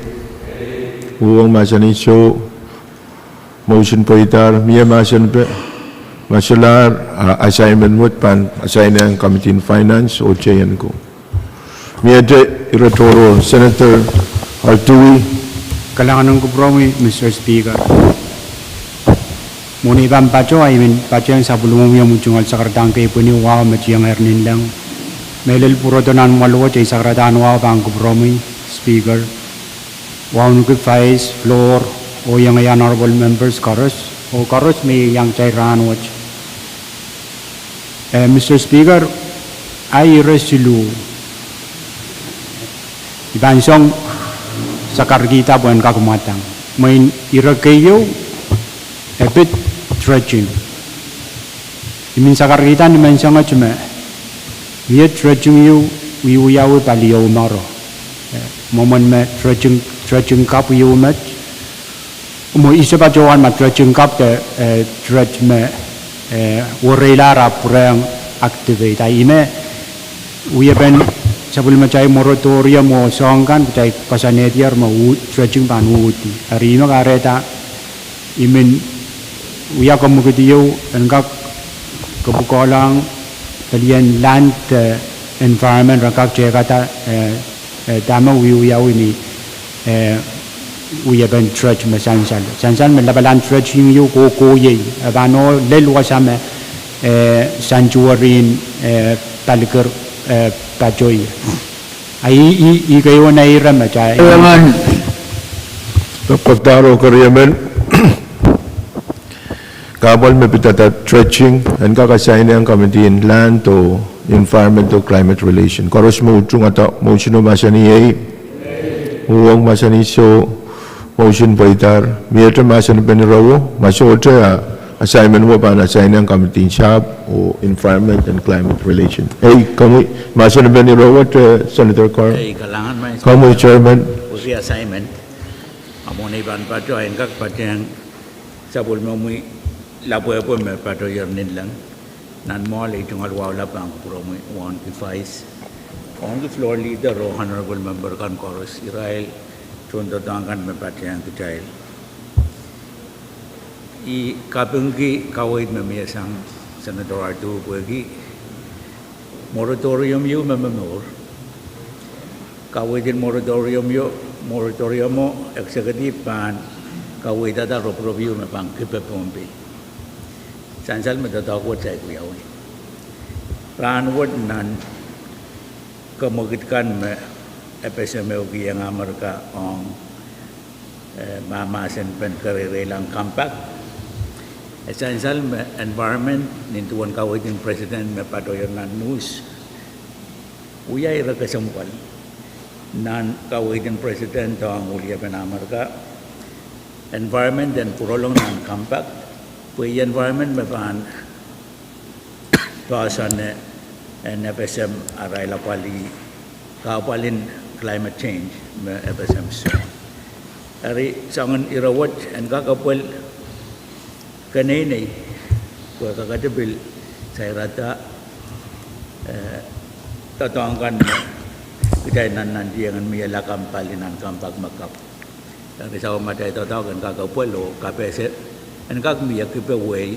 uhwong mahsanih soh, motion pweidahr, mie mahsen pe, ma solahr, a assignment wet pahn assign-ehng Committee in Finance oh J and Co. Miehte ire tohrohr, Senator Artui. Kalahngan en kupwuromwi, Mister Speaker. Mwohn ei pahn patoh, I men patehng sapwellimomwi omwi tungoal sakaradahn kepwini wahu me tiengehr ninleng. Mehlel pwurodo nan mwoahl wet, ei sakaradahn wahu pahn kupwuromwi, Speaker, wauneki vice, floor, oh iengei honorable members koaros, oh koaros me iang kitail rahnwet. Eh, Mister Speaker, ahi ire siluh I pahn song sakarkihda pwehn kak mwadang. Mwein ire keieu, e pid dredging. I men sakarkihda ni menseng wet me mie dredging ieu wiewiawi pali ehu maro. Eh, mwomwen me dredging, dredging kapw ieu met, mwo I sohte patohwan ma dredging kapw de, eh, dredge me, eh, wereilahr ahpw pwurehng activate. A ihme wiepen sapwellimatail moratorium oh soahng kan kitail koasoanehdier me dredging pahn uhdi. Eri ihme kahrehda I men wia kemwekid ieu en kak kepwukoahlahng pelien land, eh, environment ren kak tehkada, eh, eh, dahme wiewiawi ni, eh, wiepen dredge me sansal. Sansal me lapalahn dredging ieu kohkohiei, e pahn ohl lel wasa me, eh, sanctuary en, eh, palikir, eh, patoh ie. A I, I, I keieu en ire me kitail. Kalahngan, pekpekdahro keriemen. Kahpwal me pidada dredging, en kak assign-ehng Committee in Land oh Environment oh Climate Relation. Koaros me utung ata motion oh mahsanih ei, uhwong mahsanih soh, motion pweidahr, miehte mahsen pen irewo, ma sohte a assignment wet pahn assign-ehng Committee in Sahpw oh Environment and Climate Relation. Ei, komwi, mahsen pen irewo, eh, Senator Carl. Ei, kalahngan, Mister Speaker. Komwi, Chairman. Wehwehki assignment. A mwohn ei pahn patoh, en kak patehng sapwellimomwi lapwehpwe me patohier ninleng. Nan mwoahl ei tungoal wahu lap pahn kupwuromwi, wauneki vice, wauneki floor leader oh honorable member kan koaros, irail tohndoadoahk kan me patehng kitail. I kapingki kaweid me mie sang Senator Artui pwehki moratorium ieu me momour. Kaweid en moratorium ieu, moratorium o executive pahn kaweidada ropirop ieu me pahn kipe Pohnpei. Sansal me doadoahk wet saik wiawi. Rahnwet nan kemwekid kan me FSM e kihong Amerika ong, eh, mahmahsen pen kereireilahng compact, e sansal me environment, nin duwen kaweid en President me patohier nan news, wia ire kesempwal nan kaweid en President ong weliepen Amerika, environment en pwurolong nan compact, pwe environment me pahn poahsoan en FSM arail apwalih kahpwal en climate change me FSM soh. Eri soangen ire wet en kak apwal keneinei pwe kakete pil sairada, eh, doadoahk kan me kitail nannantihong en mie lakapw pali nan compact me kapw. Eri soangen me atail doadoahk en kak apwal oh kapehse en kak mie kipe wehi,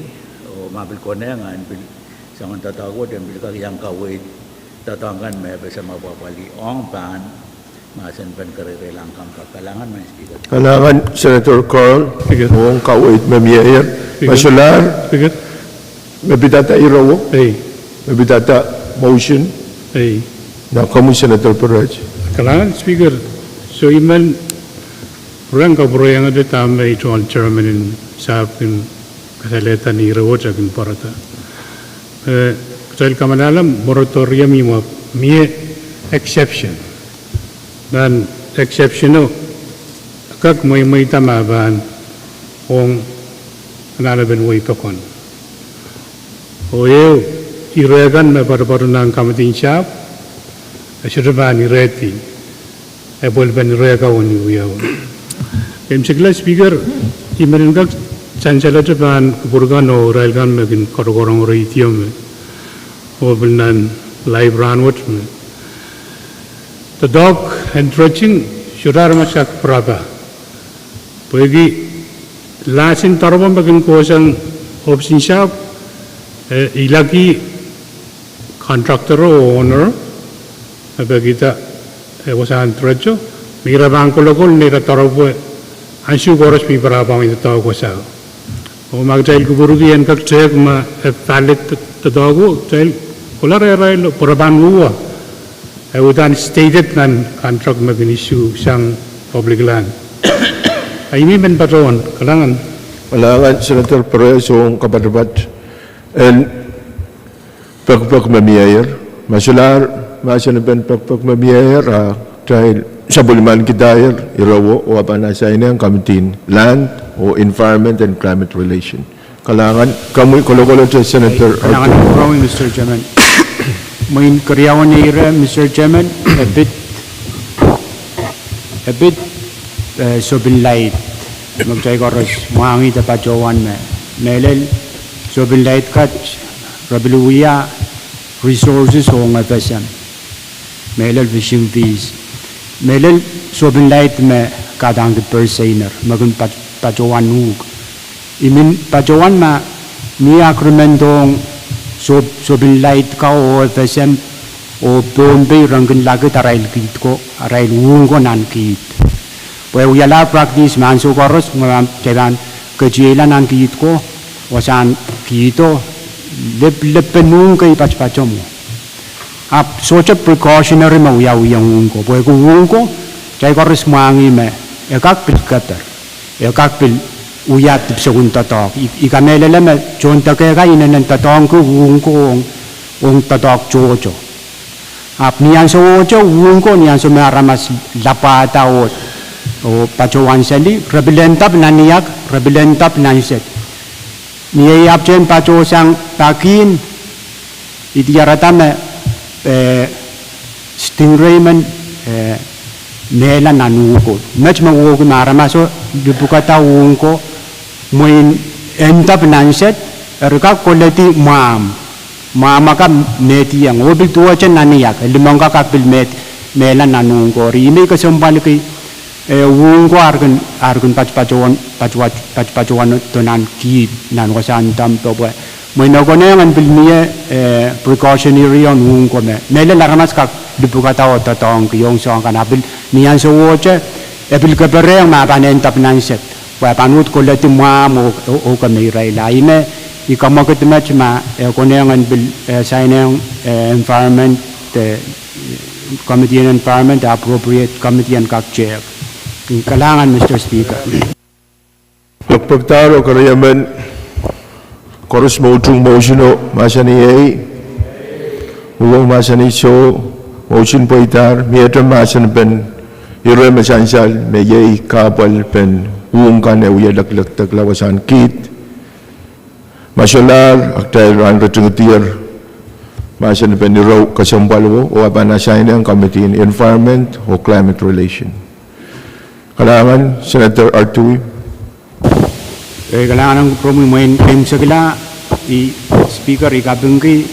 oh ma pil konehng en pil soangen doadoahk wet en pil kak iang kaweid doadoahk kan me FSM apwapwalih ong pahn mahsen pen kereireilahng compact. Kalahngan, Madam Speaker. Kalahngan Senator Carl, ong kaweid me mieier. Speaker. Masular. Speaker. Me pidada irewo. Ei. Me pidada motion. Ei. Nan komwi Senator Perez. Kalahngan Speaker, soh I men pwurehng kapwureiong dahme ei tungoal chairman en sahpw kin kasalehda ni ire wet e kin pwarada. Eh, kitail kamalalam moratorium ih me mie exception. Nan exception o, kak mweimweida ma pahn ong anahnepen wehi pokon. Oh ehu ire kan me poatopoato nan committee en sahpw, e sohte pahn irehdi, e pwelpen ire kan ni wiawi. Keimwseklahn Speaker, I men en kak sansalehte pahn kupwur kan oh irail kan me kin korokorong radio me, oh pil nan live rahnwet me, doadoahk en dredging, sohte aramas kak pirapa. Pwehki lahsin doaropwe me kin kohsang ohpis en sahpw, e ilaki contractor oh owner, e pekihda, e wasahn dredge o, me ira pahn kolokol neira doaropwe ansou koaros me pirapa ong doadoahk wasao. Oh ma kitail kupwurki en kak tehk ma e valid doadoahk o, kitail kohla rehrail pwe re pahn uhwa. E uhdahn stated nan contract me kin issue sang public land. A I men patohwan, kalahngan. Kalahngan Senator Perez ong kapatapat en pekpek me mieier. Ma solahr mahsen en pekpek me mieier, a kitail sapwellimanikihdahier ire wet oh e pahn asainehng committee en Land oh Environment and Climate Relation. Kalahngan, komwi kolokolte Senator. Kalahngan Artu. Mwein keriaun ire, Mister Chairman, e pid, e pid, eh, sopin laid me kitail koaros mwahngih de patohwan me, mehlel sopin laid kat re pil wia resources ong FSM, mehlel fishing fees, mehlel sopin laid me kadangki purse seiner me kin pat-, patohwan uhk. I men patohwan ma mie agreement ong sop-, sopin laid ka oh FSM oh Pohnpei ren kin lakid arail kiht ko, arail uhk ko nan kiht. Pwe wialahr practice me ansou koaros me kitail pahn ketieila nan kiht ko, wasahn kihto, lep-, lepen uhk kei patpato mwo. Ahpw sohte precautionary me wiawiong uhk ko, pwehki uhk ko, kitail koaros mwahngih me e kak pil keper, e kak pil wia dipwisou en doadoahk. I, I kamehlele me tohn deke kan inenen doadoahngki uhk ko ong, ong doadoahk tohto. Ahpw ni ahnsowohte uhk ko, ni ahnsou me aramas lapwahda oh, oh patohwan seli, re pil endap nan iak, re pil endap nan sed. Ni ei apwtehn patohsang pakin, I diarada me, eh, stingray men, eh, mehla nan uhk ko. Met me wohki me aramaso lipwukada uhk ko, mwein endap nan sed, eri kak koledi mwahmw. Mwahmw akan mehdiong, oh pil duwehte nan iak, limong ka kak pil mehd-, mehla nan uhk ko. Eri I men kesempwalki eh, uhk ko ar kin, ar kin patpatohwan, patpat-, patpatohwanodo nan kiht, nan wasahn dam pwe, pwe mwein e konehng en pil mie, eh, precautionary ong uhk ko me mehlel aramas kak lipwukada oh doadoahngki ong soahng kan, ahpw pil ni ahnsowohte, e pil keperehng ma pahn endap nan sed. Pwe pahn uhd koledi mwahmw oh, oh, oh kemeirailla. I men, I kamwakid met ma, eh, konehng en pil, eh, sainehng, eh, environment, eh, committee en environment, appropriate committee en kak tehk. Kalahngan, Mister Speaker. Pekpekdahr oh keriemen koaros me utung motion o mahsanih ei, uhwong mahsanih soh, motion pweidahr, miehte mahsen pen ire me sansal me iei kahpwal pen uhk kan e wie leklekdekla wasahn kiht. Ma solahr, a kitail rahn ritingdier mahsen pen ire kesempwal o, oh e pahn asainehng committee en environment oh climate relation. Kalahngan, Senator Artui. Eh, kalahngan ong komwi mwein keimwseklahn, I, Speaker, I kapingki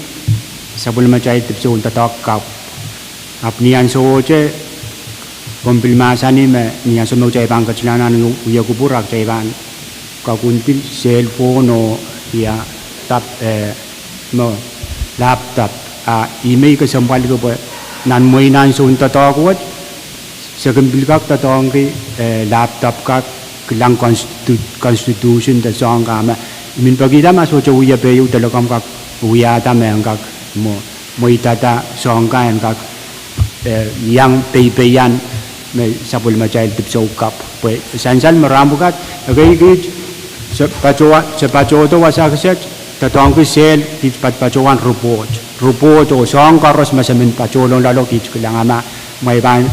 sapwellimatail dipwisou en doadoahk kapw. Ahpw ni ahnsowohte, komw pil mahsanih me ni ansou me kitail pahn ketidohn nan wie kupwur a kitail pahn kakundihl cell phone oh ia, tap, eh, me laptop, a I men kesempwalki pwe nan mwein ansoun doadoahk wet, se kin pil kak doadoahngki, eh, laptop kak kilang constitu-, constitution de soahng kan me I men pekihda ma sohte wie peieu de lokamw kak wiahda me en kak mwo, mweidada soahng kan en kak, eh, iang peipeian me sapwellimatail dipwisou kapw. Pwe sansal me rahn pwukat, ekei kiht, se patohwa-, se patohdo wasa kiset, doadoahngki cell, kiht pat-, patohwan report. Report oh soahng koaros me se men patohdo loale kiht kilang ma, ma I pahn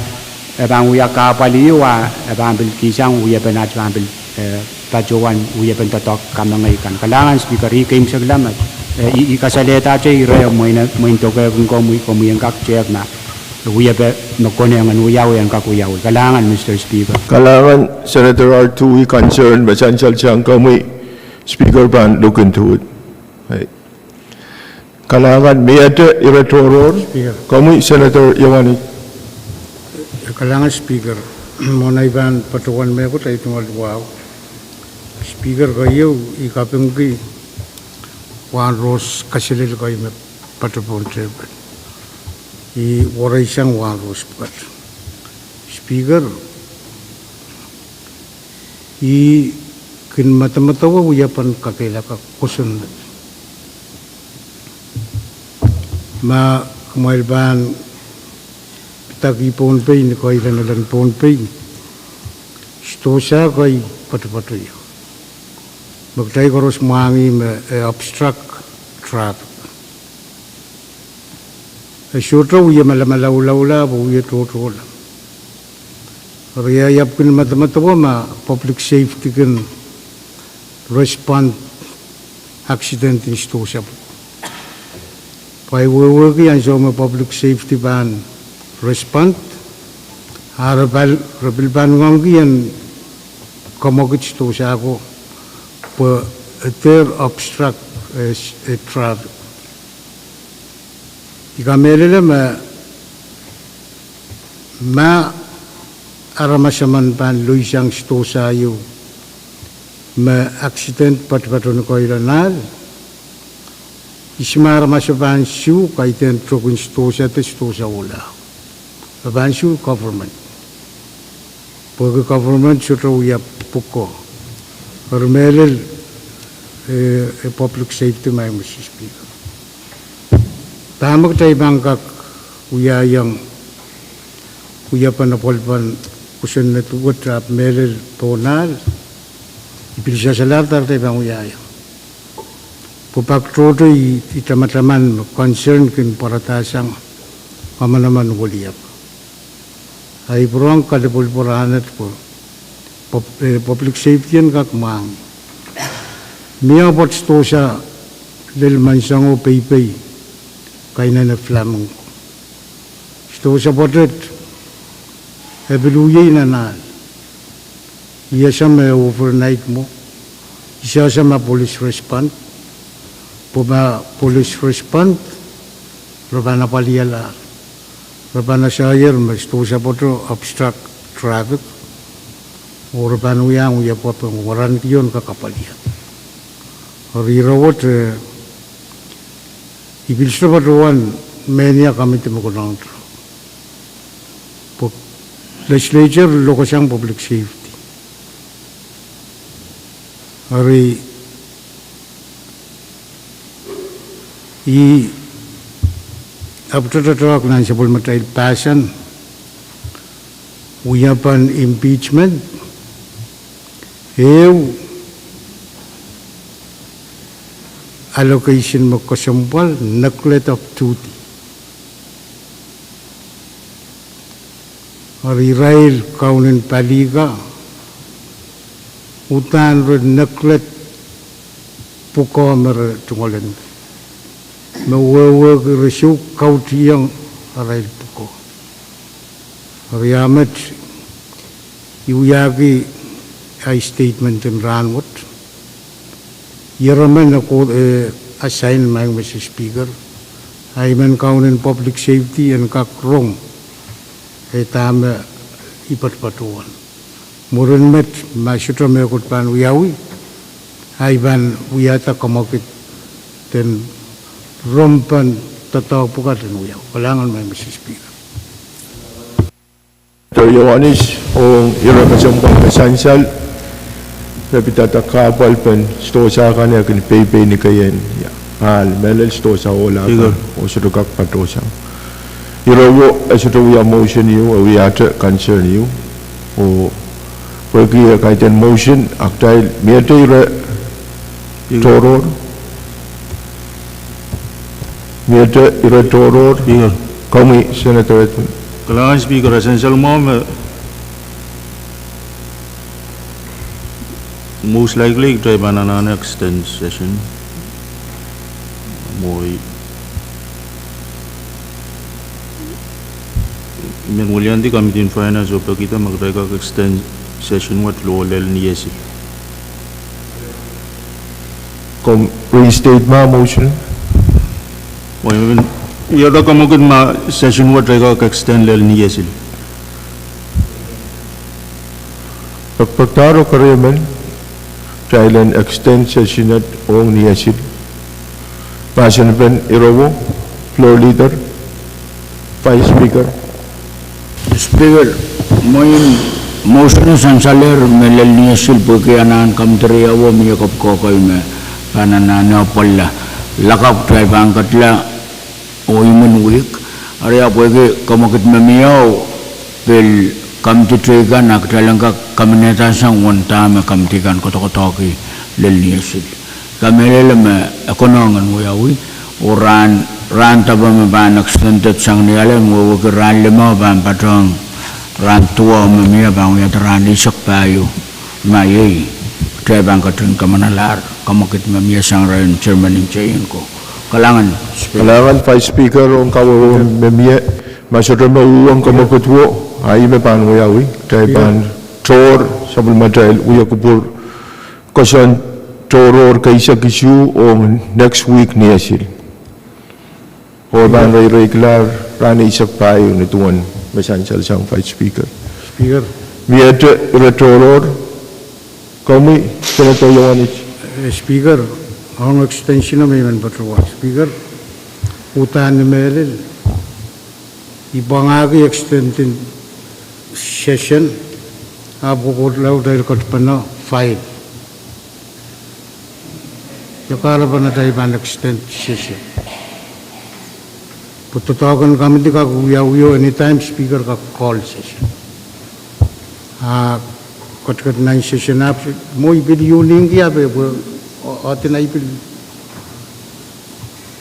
E pahn wia kahpwal ieu, a e pahn pil kihsang wiepen at pahn pil, eh, patohwan wiepen doadoahk kamengei kan. Kalahngan Speaker, I keimwseklahng, eh, I, I kasalehdahr ire mwein, mwein doke kin komwi, komwi en kak tehk ma wiepe me konehng en wiawi en kak wiawi. Kalahngan Mister Speaker. Kalahngan Senator R two, I concern me sansal sang komwi, Speaker pahn look into it. Kalahngan, miehte ire tohrohr, komwi Senator Iowanis. Kalahngan Speaker, mwohn ei pahn patohwan mehkot, ei tungoal wahu. Speaker, keieu I kapingki wahnrohrs kaselel kei me patohwan tepel. I wereisang wahnrohrs pwukat. Speaker, I kin medemedewe wiepen kakehlaka kosonned. Ma kumwail pahn pidaki Pohnpei, ni kehl en elen Pohnpei, sdohsa kei patopato ie me kitail koaros mwahngih me e obstruct traffic. E sohte wie malamalamalaula pwe wie tohtohla. Eri I ahpw kin medemedewe ma public safety kin respond accident en sdohsa pwuko. Pwe I wehwehki ansou me public safety pahn respond, a re pahn, re pil pahn ngoangki en kamwekid sdohsa ko pwe e dehr obstruct, eh, s-, eh, traffic. I kamehlele me ma aramas emen pahn loisang sdohsa ieu me accident patopato ni kehl en ahl, ihs me aramas e pahn sue? Kaidehn tokin sdohsa de sdohsa ohla. E pahn sue government pwehki government sohte wia pwuko. Eri mehlel, eh, eh, public safety, Madam Speaker. Dahme kitail pahn kak wiahiong wiepen apwalipen kosonned wet ahpw mehlel pohn ahl? I pil sasalahr dahme kitail pahn wiahiong. Pwe pak tohto I, I tamataman me concern kin pwaradahsang emenemen weliep. A I pwurehng kalipwelipwe rahnwet pwe pub-, eh, public safety en kak mwahngih. Mie pwoat sdohsa lel menseng oh peipei kainene Flamingo. Sdohsa pwoatet e pil wie nan ahl. I ese me overnight mwo, I sohte ese ma police respond, pwe ma police respond, re pahn apwalialahr. Re pahn eseier me sdohsa pwoato obstruct traffic, oh re pahn wiahiong wiepe pwe waranki en kak apwaliala. Eri ire wet, eh, I pil sohte patohwan mehnia committee me konehng pwe legislature lokasang public safety. Eri I ahpwtehte doadoahk nan sapwellimatail passion wiepen impeachment, ehu allegation me kesempwal neglect of duty. Eri irail kaunen palika uhdahn re neglect pwukoa me re tungoal en, me wehwehki re sou kautieng arail pwukoa. Eri a met I wiahki ahi statement en rahnwet. Ieremen e ko, eh, assign, Madam Speaker, ahi men kaunen public safety en kak rong, eh, dahme I patopatohwan. Mwurin met ma sohte mehkot pahn wiawi, ahi pahn wiahda kamwekid en rompen doadoahk pwukat en wiawi. Kalahngan, Madam Speaker. Ioanis, ong ire kesempwal me sansal, me pidada kahpwal pen sdohsa kan eh kin peipei ni keien ahl, mehlel sdohsa ohla kan, oh sohte kak patohsang. Ire wet e sohte wia motion ieu, e wiahte concern ieu, oh pwehki e kaidehn motion, a kitail miehte ire tohrohr. Miehte ire tohrohr. Komwi Senator Edwin. Kalahngan Speaker, a sansal mwahu me most likely kitail pahn anahne extend session. Mwo I men wiliandi Committee on Finance oh pekihda ma kitail kak extend session wet oh lel ni iehsil. Komw restate ma motion? Mwo I men wiahda kamwekid ma session wet kitail kak extend lel ni iehsil. Pekpekdahr oh keriemen, kitail en extend session et ong ni iehsil. Mahsanipen ire wet, Floor Leader, Vice Speaker. Speaker, mwein motion e sansalehr me lel ni iehsil pwehki anahn committee riau mie kapokokoi me pahn anahne apwalla. Lakapw kitail pahn ketla oh imwin wihk. Eri ahpw pwehki kamwekid me mie o pil committee teikan a kitail en kak kaminehda sang uwen dahme committee kan kodokodohki lel ni iehsil. Kamehlele me e konehng en wiawi, oh rahn, rahn depe me pahn extended sang ni ale, wehwehki rahn limau pahn patohng rahn duwau me mie pahn wiahda rahn eisek pahieu. Ma iei, kitail pahn ketin kamanalahr kamwekid me mie sang rehn chairman en teien ko. Kalahngan Speaker. Kalahngan Vice Speaker ong kawehwe me mie. Ma sohte me uhwong kamwekid wo, a ih me pahn wiawi, kitail pahn tohrohr sapwellimatail wia kupwur koasoandi, tohrohr keisek isuh ong next week ni iehsil. Oh pahn reireikilahr rahn eisek pahieu ni duwen me sansal sang Vice Speaker. Speaker. Miehte ire tohrohr, komwi Senator Iohannis. Eh, Speaker, ong extension me I men patohwan. Speaker, uhdahn ni mehlel, I pwangahki extending session, ahpw kokohla atail ketpene file. Ia kahrepen atail pahn extend session? Pwe doadoahk en committee kak wiawi oh anytime Speaker kak call session. A ketiket nan session ahpw mwo I pil iang kihda pwe, pwe, o, ohdin I pil,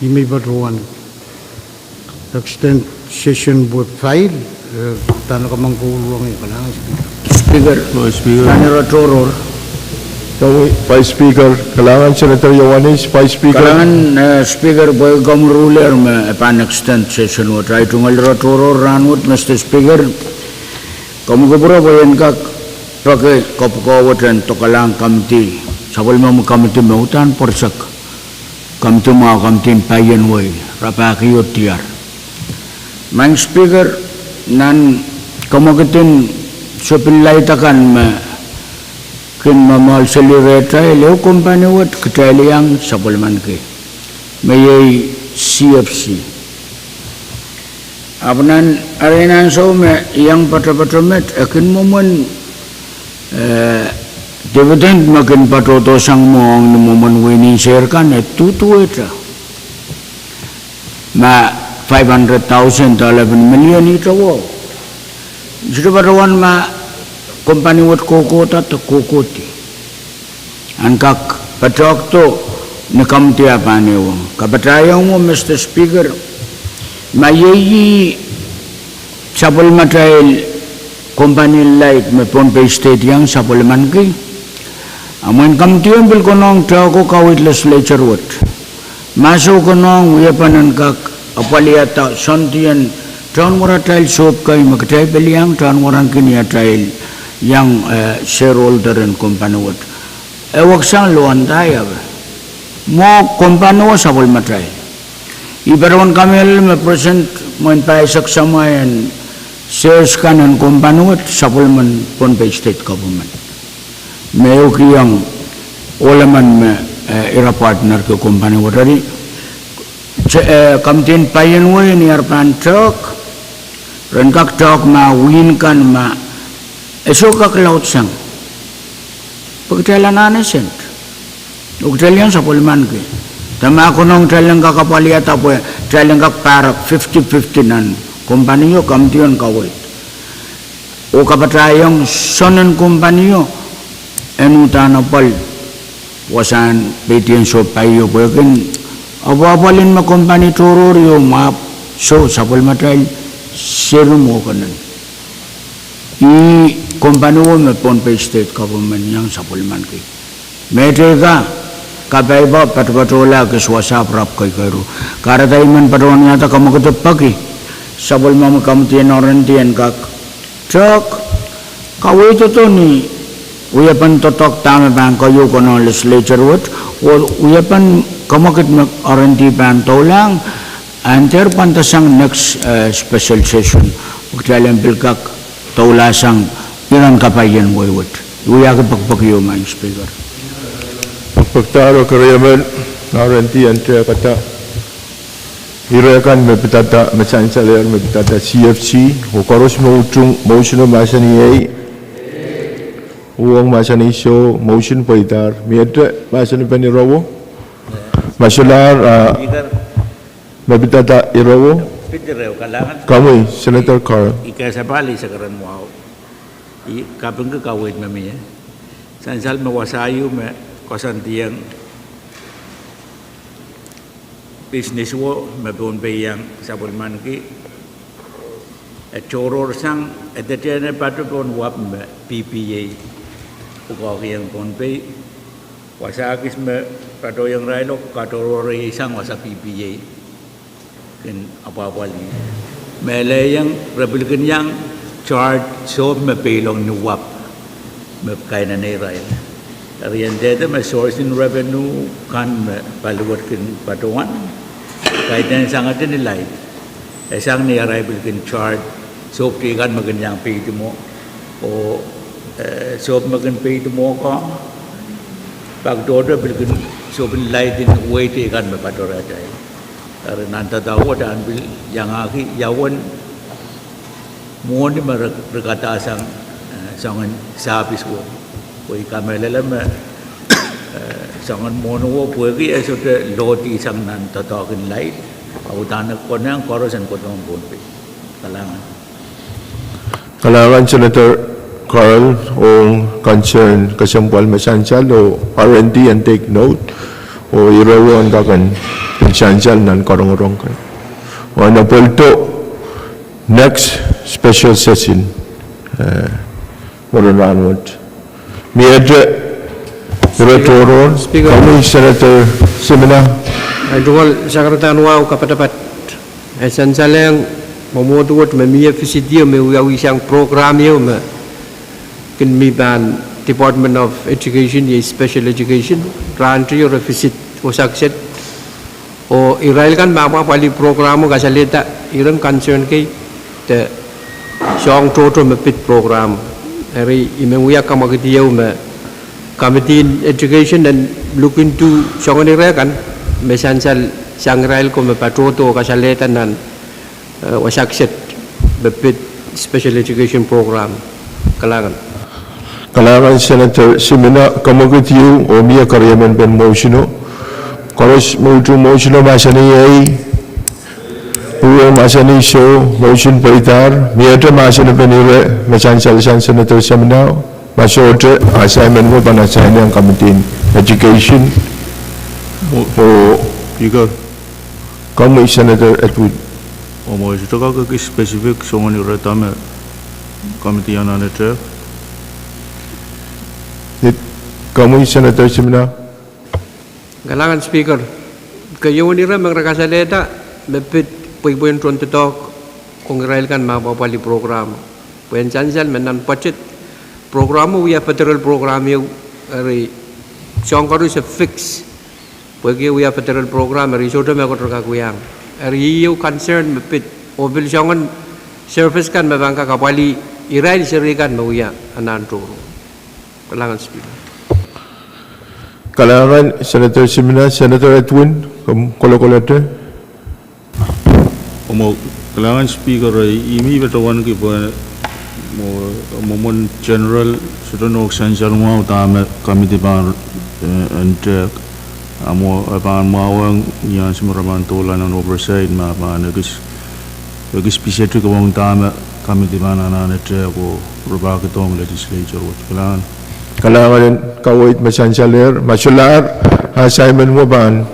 I men patohwan extend session pwe file, eh, dahme kamangkou ong ie. Kalahngan Speaker. Speaker. Speaker. Nan ire tohrohr. Vice Speaker, kalahngan Senator Iohannis, Vice Speaker. Kalahngan, eh, Speaker, pwe komw rulehr me e pahn extend session wet. Ahi tungoal ire tohrohr rahnwet, Mister Speaker. Komw kupwure pwe I en kak peki kapokok wet en dokalahng committee, sapwellimomwi committee me uhdahn pwerisek, committee mwahu, Committee en Paien Wehi, rapahki oh diar. Maing Speaker, nan kamwekid en sohpeilahte kan me kin mwamwahl seli rehtail, ehu kompani wet kitail iang sapwellimaniki, me iei C F C. Ahpw nan, eri nan ansou me I iang poatopoat met, e kin mwomwen, eh, dividend me kin patohdo sang mwo ong ni mwomwen wehin Inseer kan e duduwehte. Ma five hundred thousand de lepin million ihte wo. Sohte patohwan ma kompani wet kohkohda de kohkohdi. En kak patohdo ni committee a pahn ehwong. Kapatahiong mwo, Mister Speaker, ma iei sapwellimatail kompani laid me Pohnpei State iang sapwellimaniki, a mwein committee en pil konehng tehko kaweid legislature wet. Ma soh, konehng wiepen en kak apwalihada soangen tohnwar atail sohp kei me kitail pil iang tohnwaranki ni atail iang, eh, shareholder en kompani wet. E weksang loandahi ape. Mwo kompani wet sapwellimatail. I patohwan kamehlele me present mwein pahisek samwa en shares kan en kompani wet sapwellimen Pohnpei State Government. Me ehu kihong ohl emen me, eh, ira partner ki kompani wet. Eri, eh, Committee en Paien Wehi ni ar pahn tehk, ren kak tehk ma wehin kan ma e soh kak laudsang. Pwe kitail anahne sent. Oh kitail iang sapwellimaniki. De ma konehng kitail en kak apwalihada pwe kitail en kak pahrek fifty fifty nan kompanio, committee en kaweid. Oh kapatahiong soangen kompanio en uhdahn apwal wasahn peidien sohp pahieu pwehki apwapwalin me kompani tohrohr ieu mwahu, soh sapwellimatail Seri mwo kenen. Ih kompaniwo me Pohnpei State Government iang sapwellimaniki. Mehteikan, kapaipa patopatohla kis wasa ahpw rapw kaikairu. Kahrehda I men patohwanohng dah kamwekid peki sapwellimomwi committee en R and D en kak tehk, kaweid doadoahk ni wiepen doadoahk dahme pahn keieu konehng legislature wet, oh wiepen kamwekid me R and D pahn doulahng, and dehr pahn doasang next, eh, special session. Pwe kitail en pil kak doulahsang iren kapai en wehi wet. Wiahki pekpek ieu, Madam Speaker. Pekpekdahro keriemen R and D en tehkada. Ire kan me pidada, me sansalehr me pidada C F C, oh koaros me utung motion o mahsanih ei. Uhwong mahsanih soh, motion pweidahr. Miehte mahsanipen irowo? Ma solahr, ah, me pidada irowo? Komwi, Senator Carl. I kesempwal, I sehse keren mwahu. I kapingki kaweid me mie. Sansal me wasa ieu me koasoandiong business wo me Pohnpei iang sapwellimaniki, e tohrohrsang, e dehdehne patohwan wahp me P P A, pwukoahkiong Pohnpei. Wasa kis me patohiong irailo katohrohreisang wasa P P A kin apwahpwalih. Melehiong re pil kin iang charge sohp me peilong ni wahp me kainene irail. Eri e ndehde me source en revenue kan me paliwet kin patohwan, kaidehn sangete ni laid. E sang ni arail pil kin charge sohp teikan me kin iang peidi mwo, oh, eh, sohp me kin peidi mwo ko, pak tohto pil kin sohpen laid en wehi teikan me patohrehtail. Eri nan doadoahk wet ahn pil iangahki ia uwen mwohni me re, re kadasang, eh, soangen service wo. Pwe I kamehlele me, eh, soangen mwohni wo pwehki e sohte lohdi sang nan doadoahk en laid, a uhdahn e konehng koaros en kohdohng Pohnpei. Kalahngan. Kalahngan Senator Carl ong concern kesempwal me sansal oh R and D en take note, oh irowo en kak en sansal nan karongorong kan. Oh nan pweldo next special session, eh, mwurin rahnwet. Miehte ire tohrohr, Speaker. Komwi Senator Simina. Ahi tungoal sakaradahn wahu kapatapat. E sansalehng mwomwohdiso me mie visit ieu me wiawisang program ieu me kin mi pahn Department of Education, iei special education, rahnteio re visit wasa kiset. Oh irail kan me apwahpwalih program o kasalehda iren concern kei de soahng tohto me pid program. Eri I men wia kamwekid ieu me Committee en Education en look into soangen ire kan me sansal sang irail ko me patohdo kasalehda nan, eh, wasa kiset me pid special education program. Kalahngan. Kalahngan Senator Simina, kamwekid ieu oh mie keriemen pen motion o. Koaros me utung motion o mahsanih ei. Uhwong mahsanih soh, motion pweidahr. Miehte mahsanipen ire me sansal sang Senator Simina? Ma sohte, assignment wo pahn assign iang Committee en Education. Oh, Speaker. Komwi Senator Edwin. Oh, ma sohte kak kihong specific soangen ire dahme committee anahne tehk. Komwi Senator Simina. Kalahngan Speaker, keieun ire me re kasalehda me pid pweipwein tohndoadoahk ong irail kan me apwahpwalih program. Pwe en sansal me nan budget program o wia federal program ieu, eri soahng koaros e fix pwehki e wia federal program, eri sohte mehkot re kak wiahiong. Eri ieu concern me pid, oh pil soangen service kan me pahn kak apwalih irail seri kan me wia anahn tohrohr. Kalahngan Speaker. Kalahngan Senator Simina, Senator Edwin, komw kolokolete. Omw, kalahngan Speaker, ih me I patohwanki pwe mwo, mwomwen general, sohte nohk sansal mwahu dahme committee pahn, eh, en tehk. A mwo, eh, pahn mwahuweng ni ansou me re pahn doula nan oversight me pahn ekis, ekis pisetik ong dahme committee pahn anahne tehk oh re pahn kihdohng legislature wet. Kalahngan. Kalahngan en kaweid me sansalehr, ma solahr assignment mwo pahn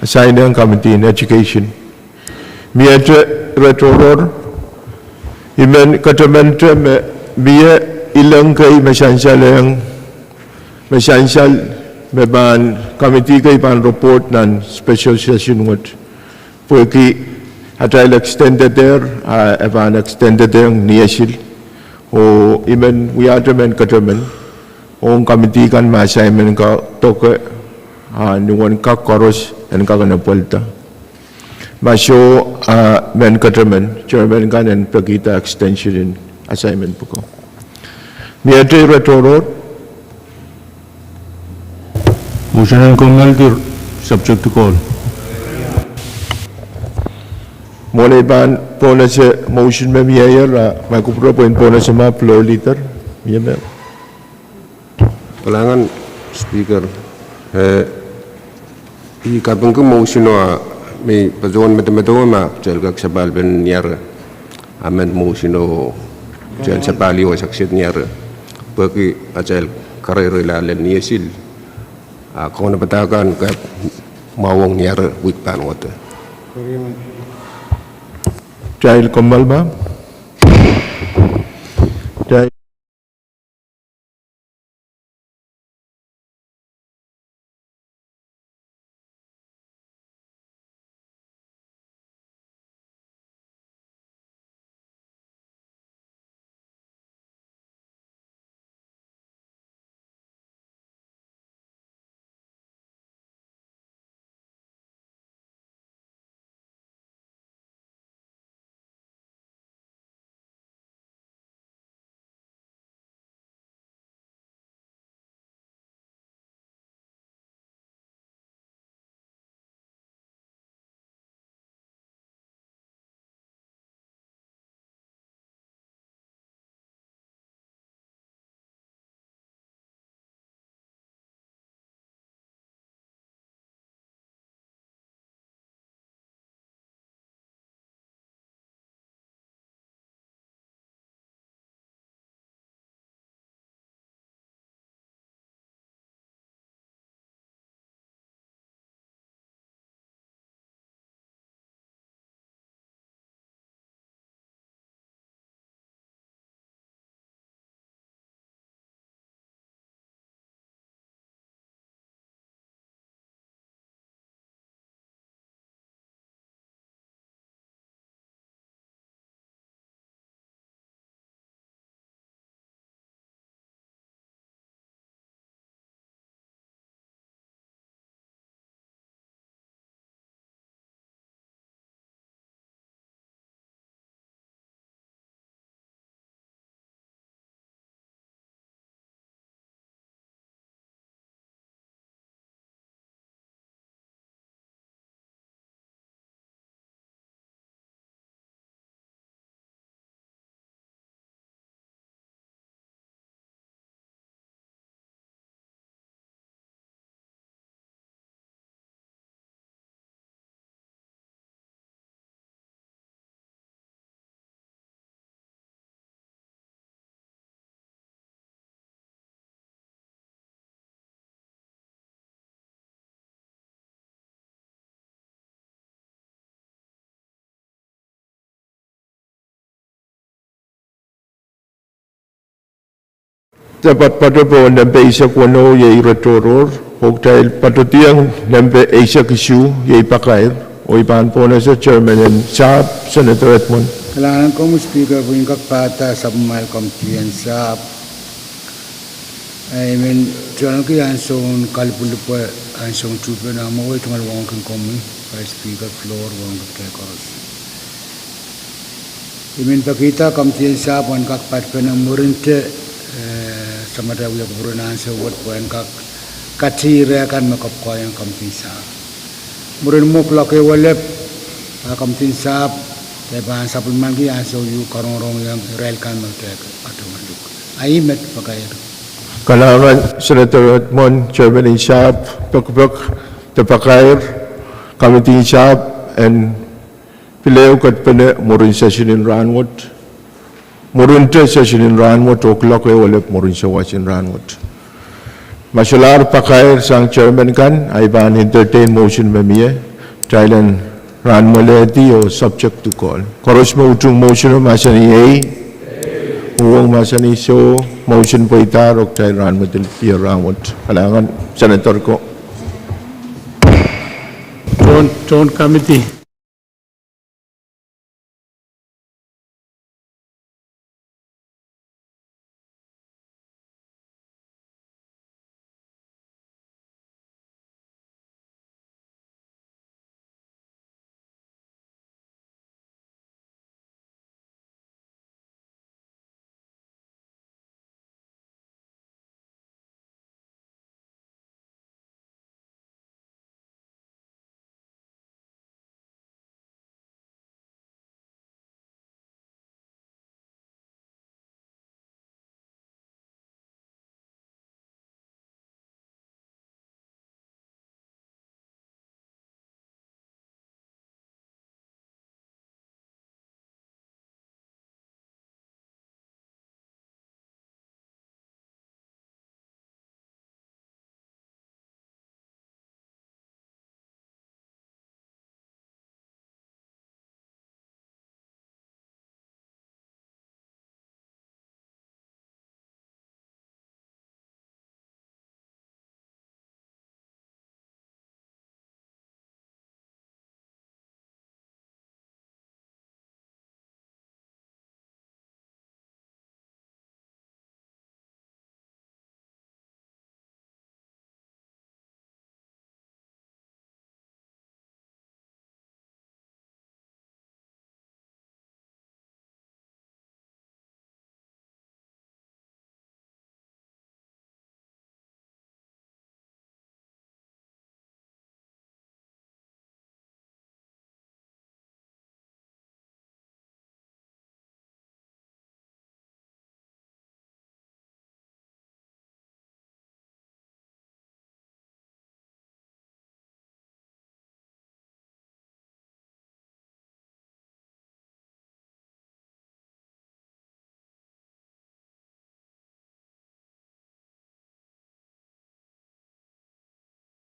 assign iang Committee en Education. Miehte ire tohrohr? I men ketemente me mie ileng kei me sansalehng, me sansal me pahn committee kei pahn report nan special session wet. Pwehki atail extended er, a e pahn extended eng ni esil. Oh I men wiahte mehn ketemen ong committee kan me assignment ka doke, a ni wen kak koaros en kak en apwalda. Ma soh, a mehn ketemen, chairman kan en pekihda extension en assignment pwuko. Miehte ire tohrohr? Motion en kommoaldi, subject to call. Mwohn ei pahn pohnese motion me mieier, a ma kupwure pwehn pohnese ma floor leader, mie me. Kalahngan Speaker, eh, I kapingki motion o a me patohwan medemedewe ma kitail kak sapahl pahn niare. A mehn motion o kitail sapahl wasa kiset niare. Pwehki atail kareirei lel ni esil, a kaunopada kan kak mwahuwong niare wihk pahn wada. Kitail kommoal ma. Kitail De poatopoat pohn nempe eisek weneu iei ire tohrohr, oh kitail patohdiong nempe eisek isuh iei pakair, oh I pahn pohnese chairman en sahpw, Senator Edmund. Kalahngan komwi Speaker, pwehn kak pahda sapwellimamwail komiti en sahpw. Eh, I men tungoalki ansoun kalipwilipwe, ansoun tuhpene mwowe, tungoal wauneki komwi, Vice Speaker, floor, wauneki kitail koaros. I men pekihda komiti en sahpw en kak patpene mwurinte, eh, samatail wia kupwuren ansou wet pwehn kak katihr reh kan me koapworopwor ong komiti en sahpw. Mwurin mwo kuloak ehu elep, a komiti en sahpw, de pahn sapwellimaniki ansou ieu karongorong ong irail kan me de katohwan luk. A ih met pakair. Kalahngan Senator Edmund, chairman en sahpw, pekipek de pakair, komiti en sahpw en pil ehu ketpene mwurin session en rahnwet. Mwurinte session en rahnwet oh kuloak ehu elep mwurin sawas en rahnwet. Ma solahr pakair sang chairman kan, I pahn entertain motion me mie, kitail en Rahn mwelehdi oh subject to call. Koaros me utung motion o mahsanih ehi. Uhwong mahsanih soh, motion pweidahr oh kitail rahn mwedildi rahnwet. Kalahngan, Senator ko. Tohn, tohn committee.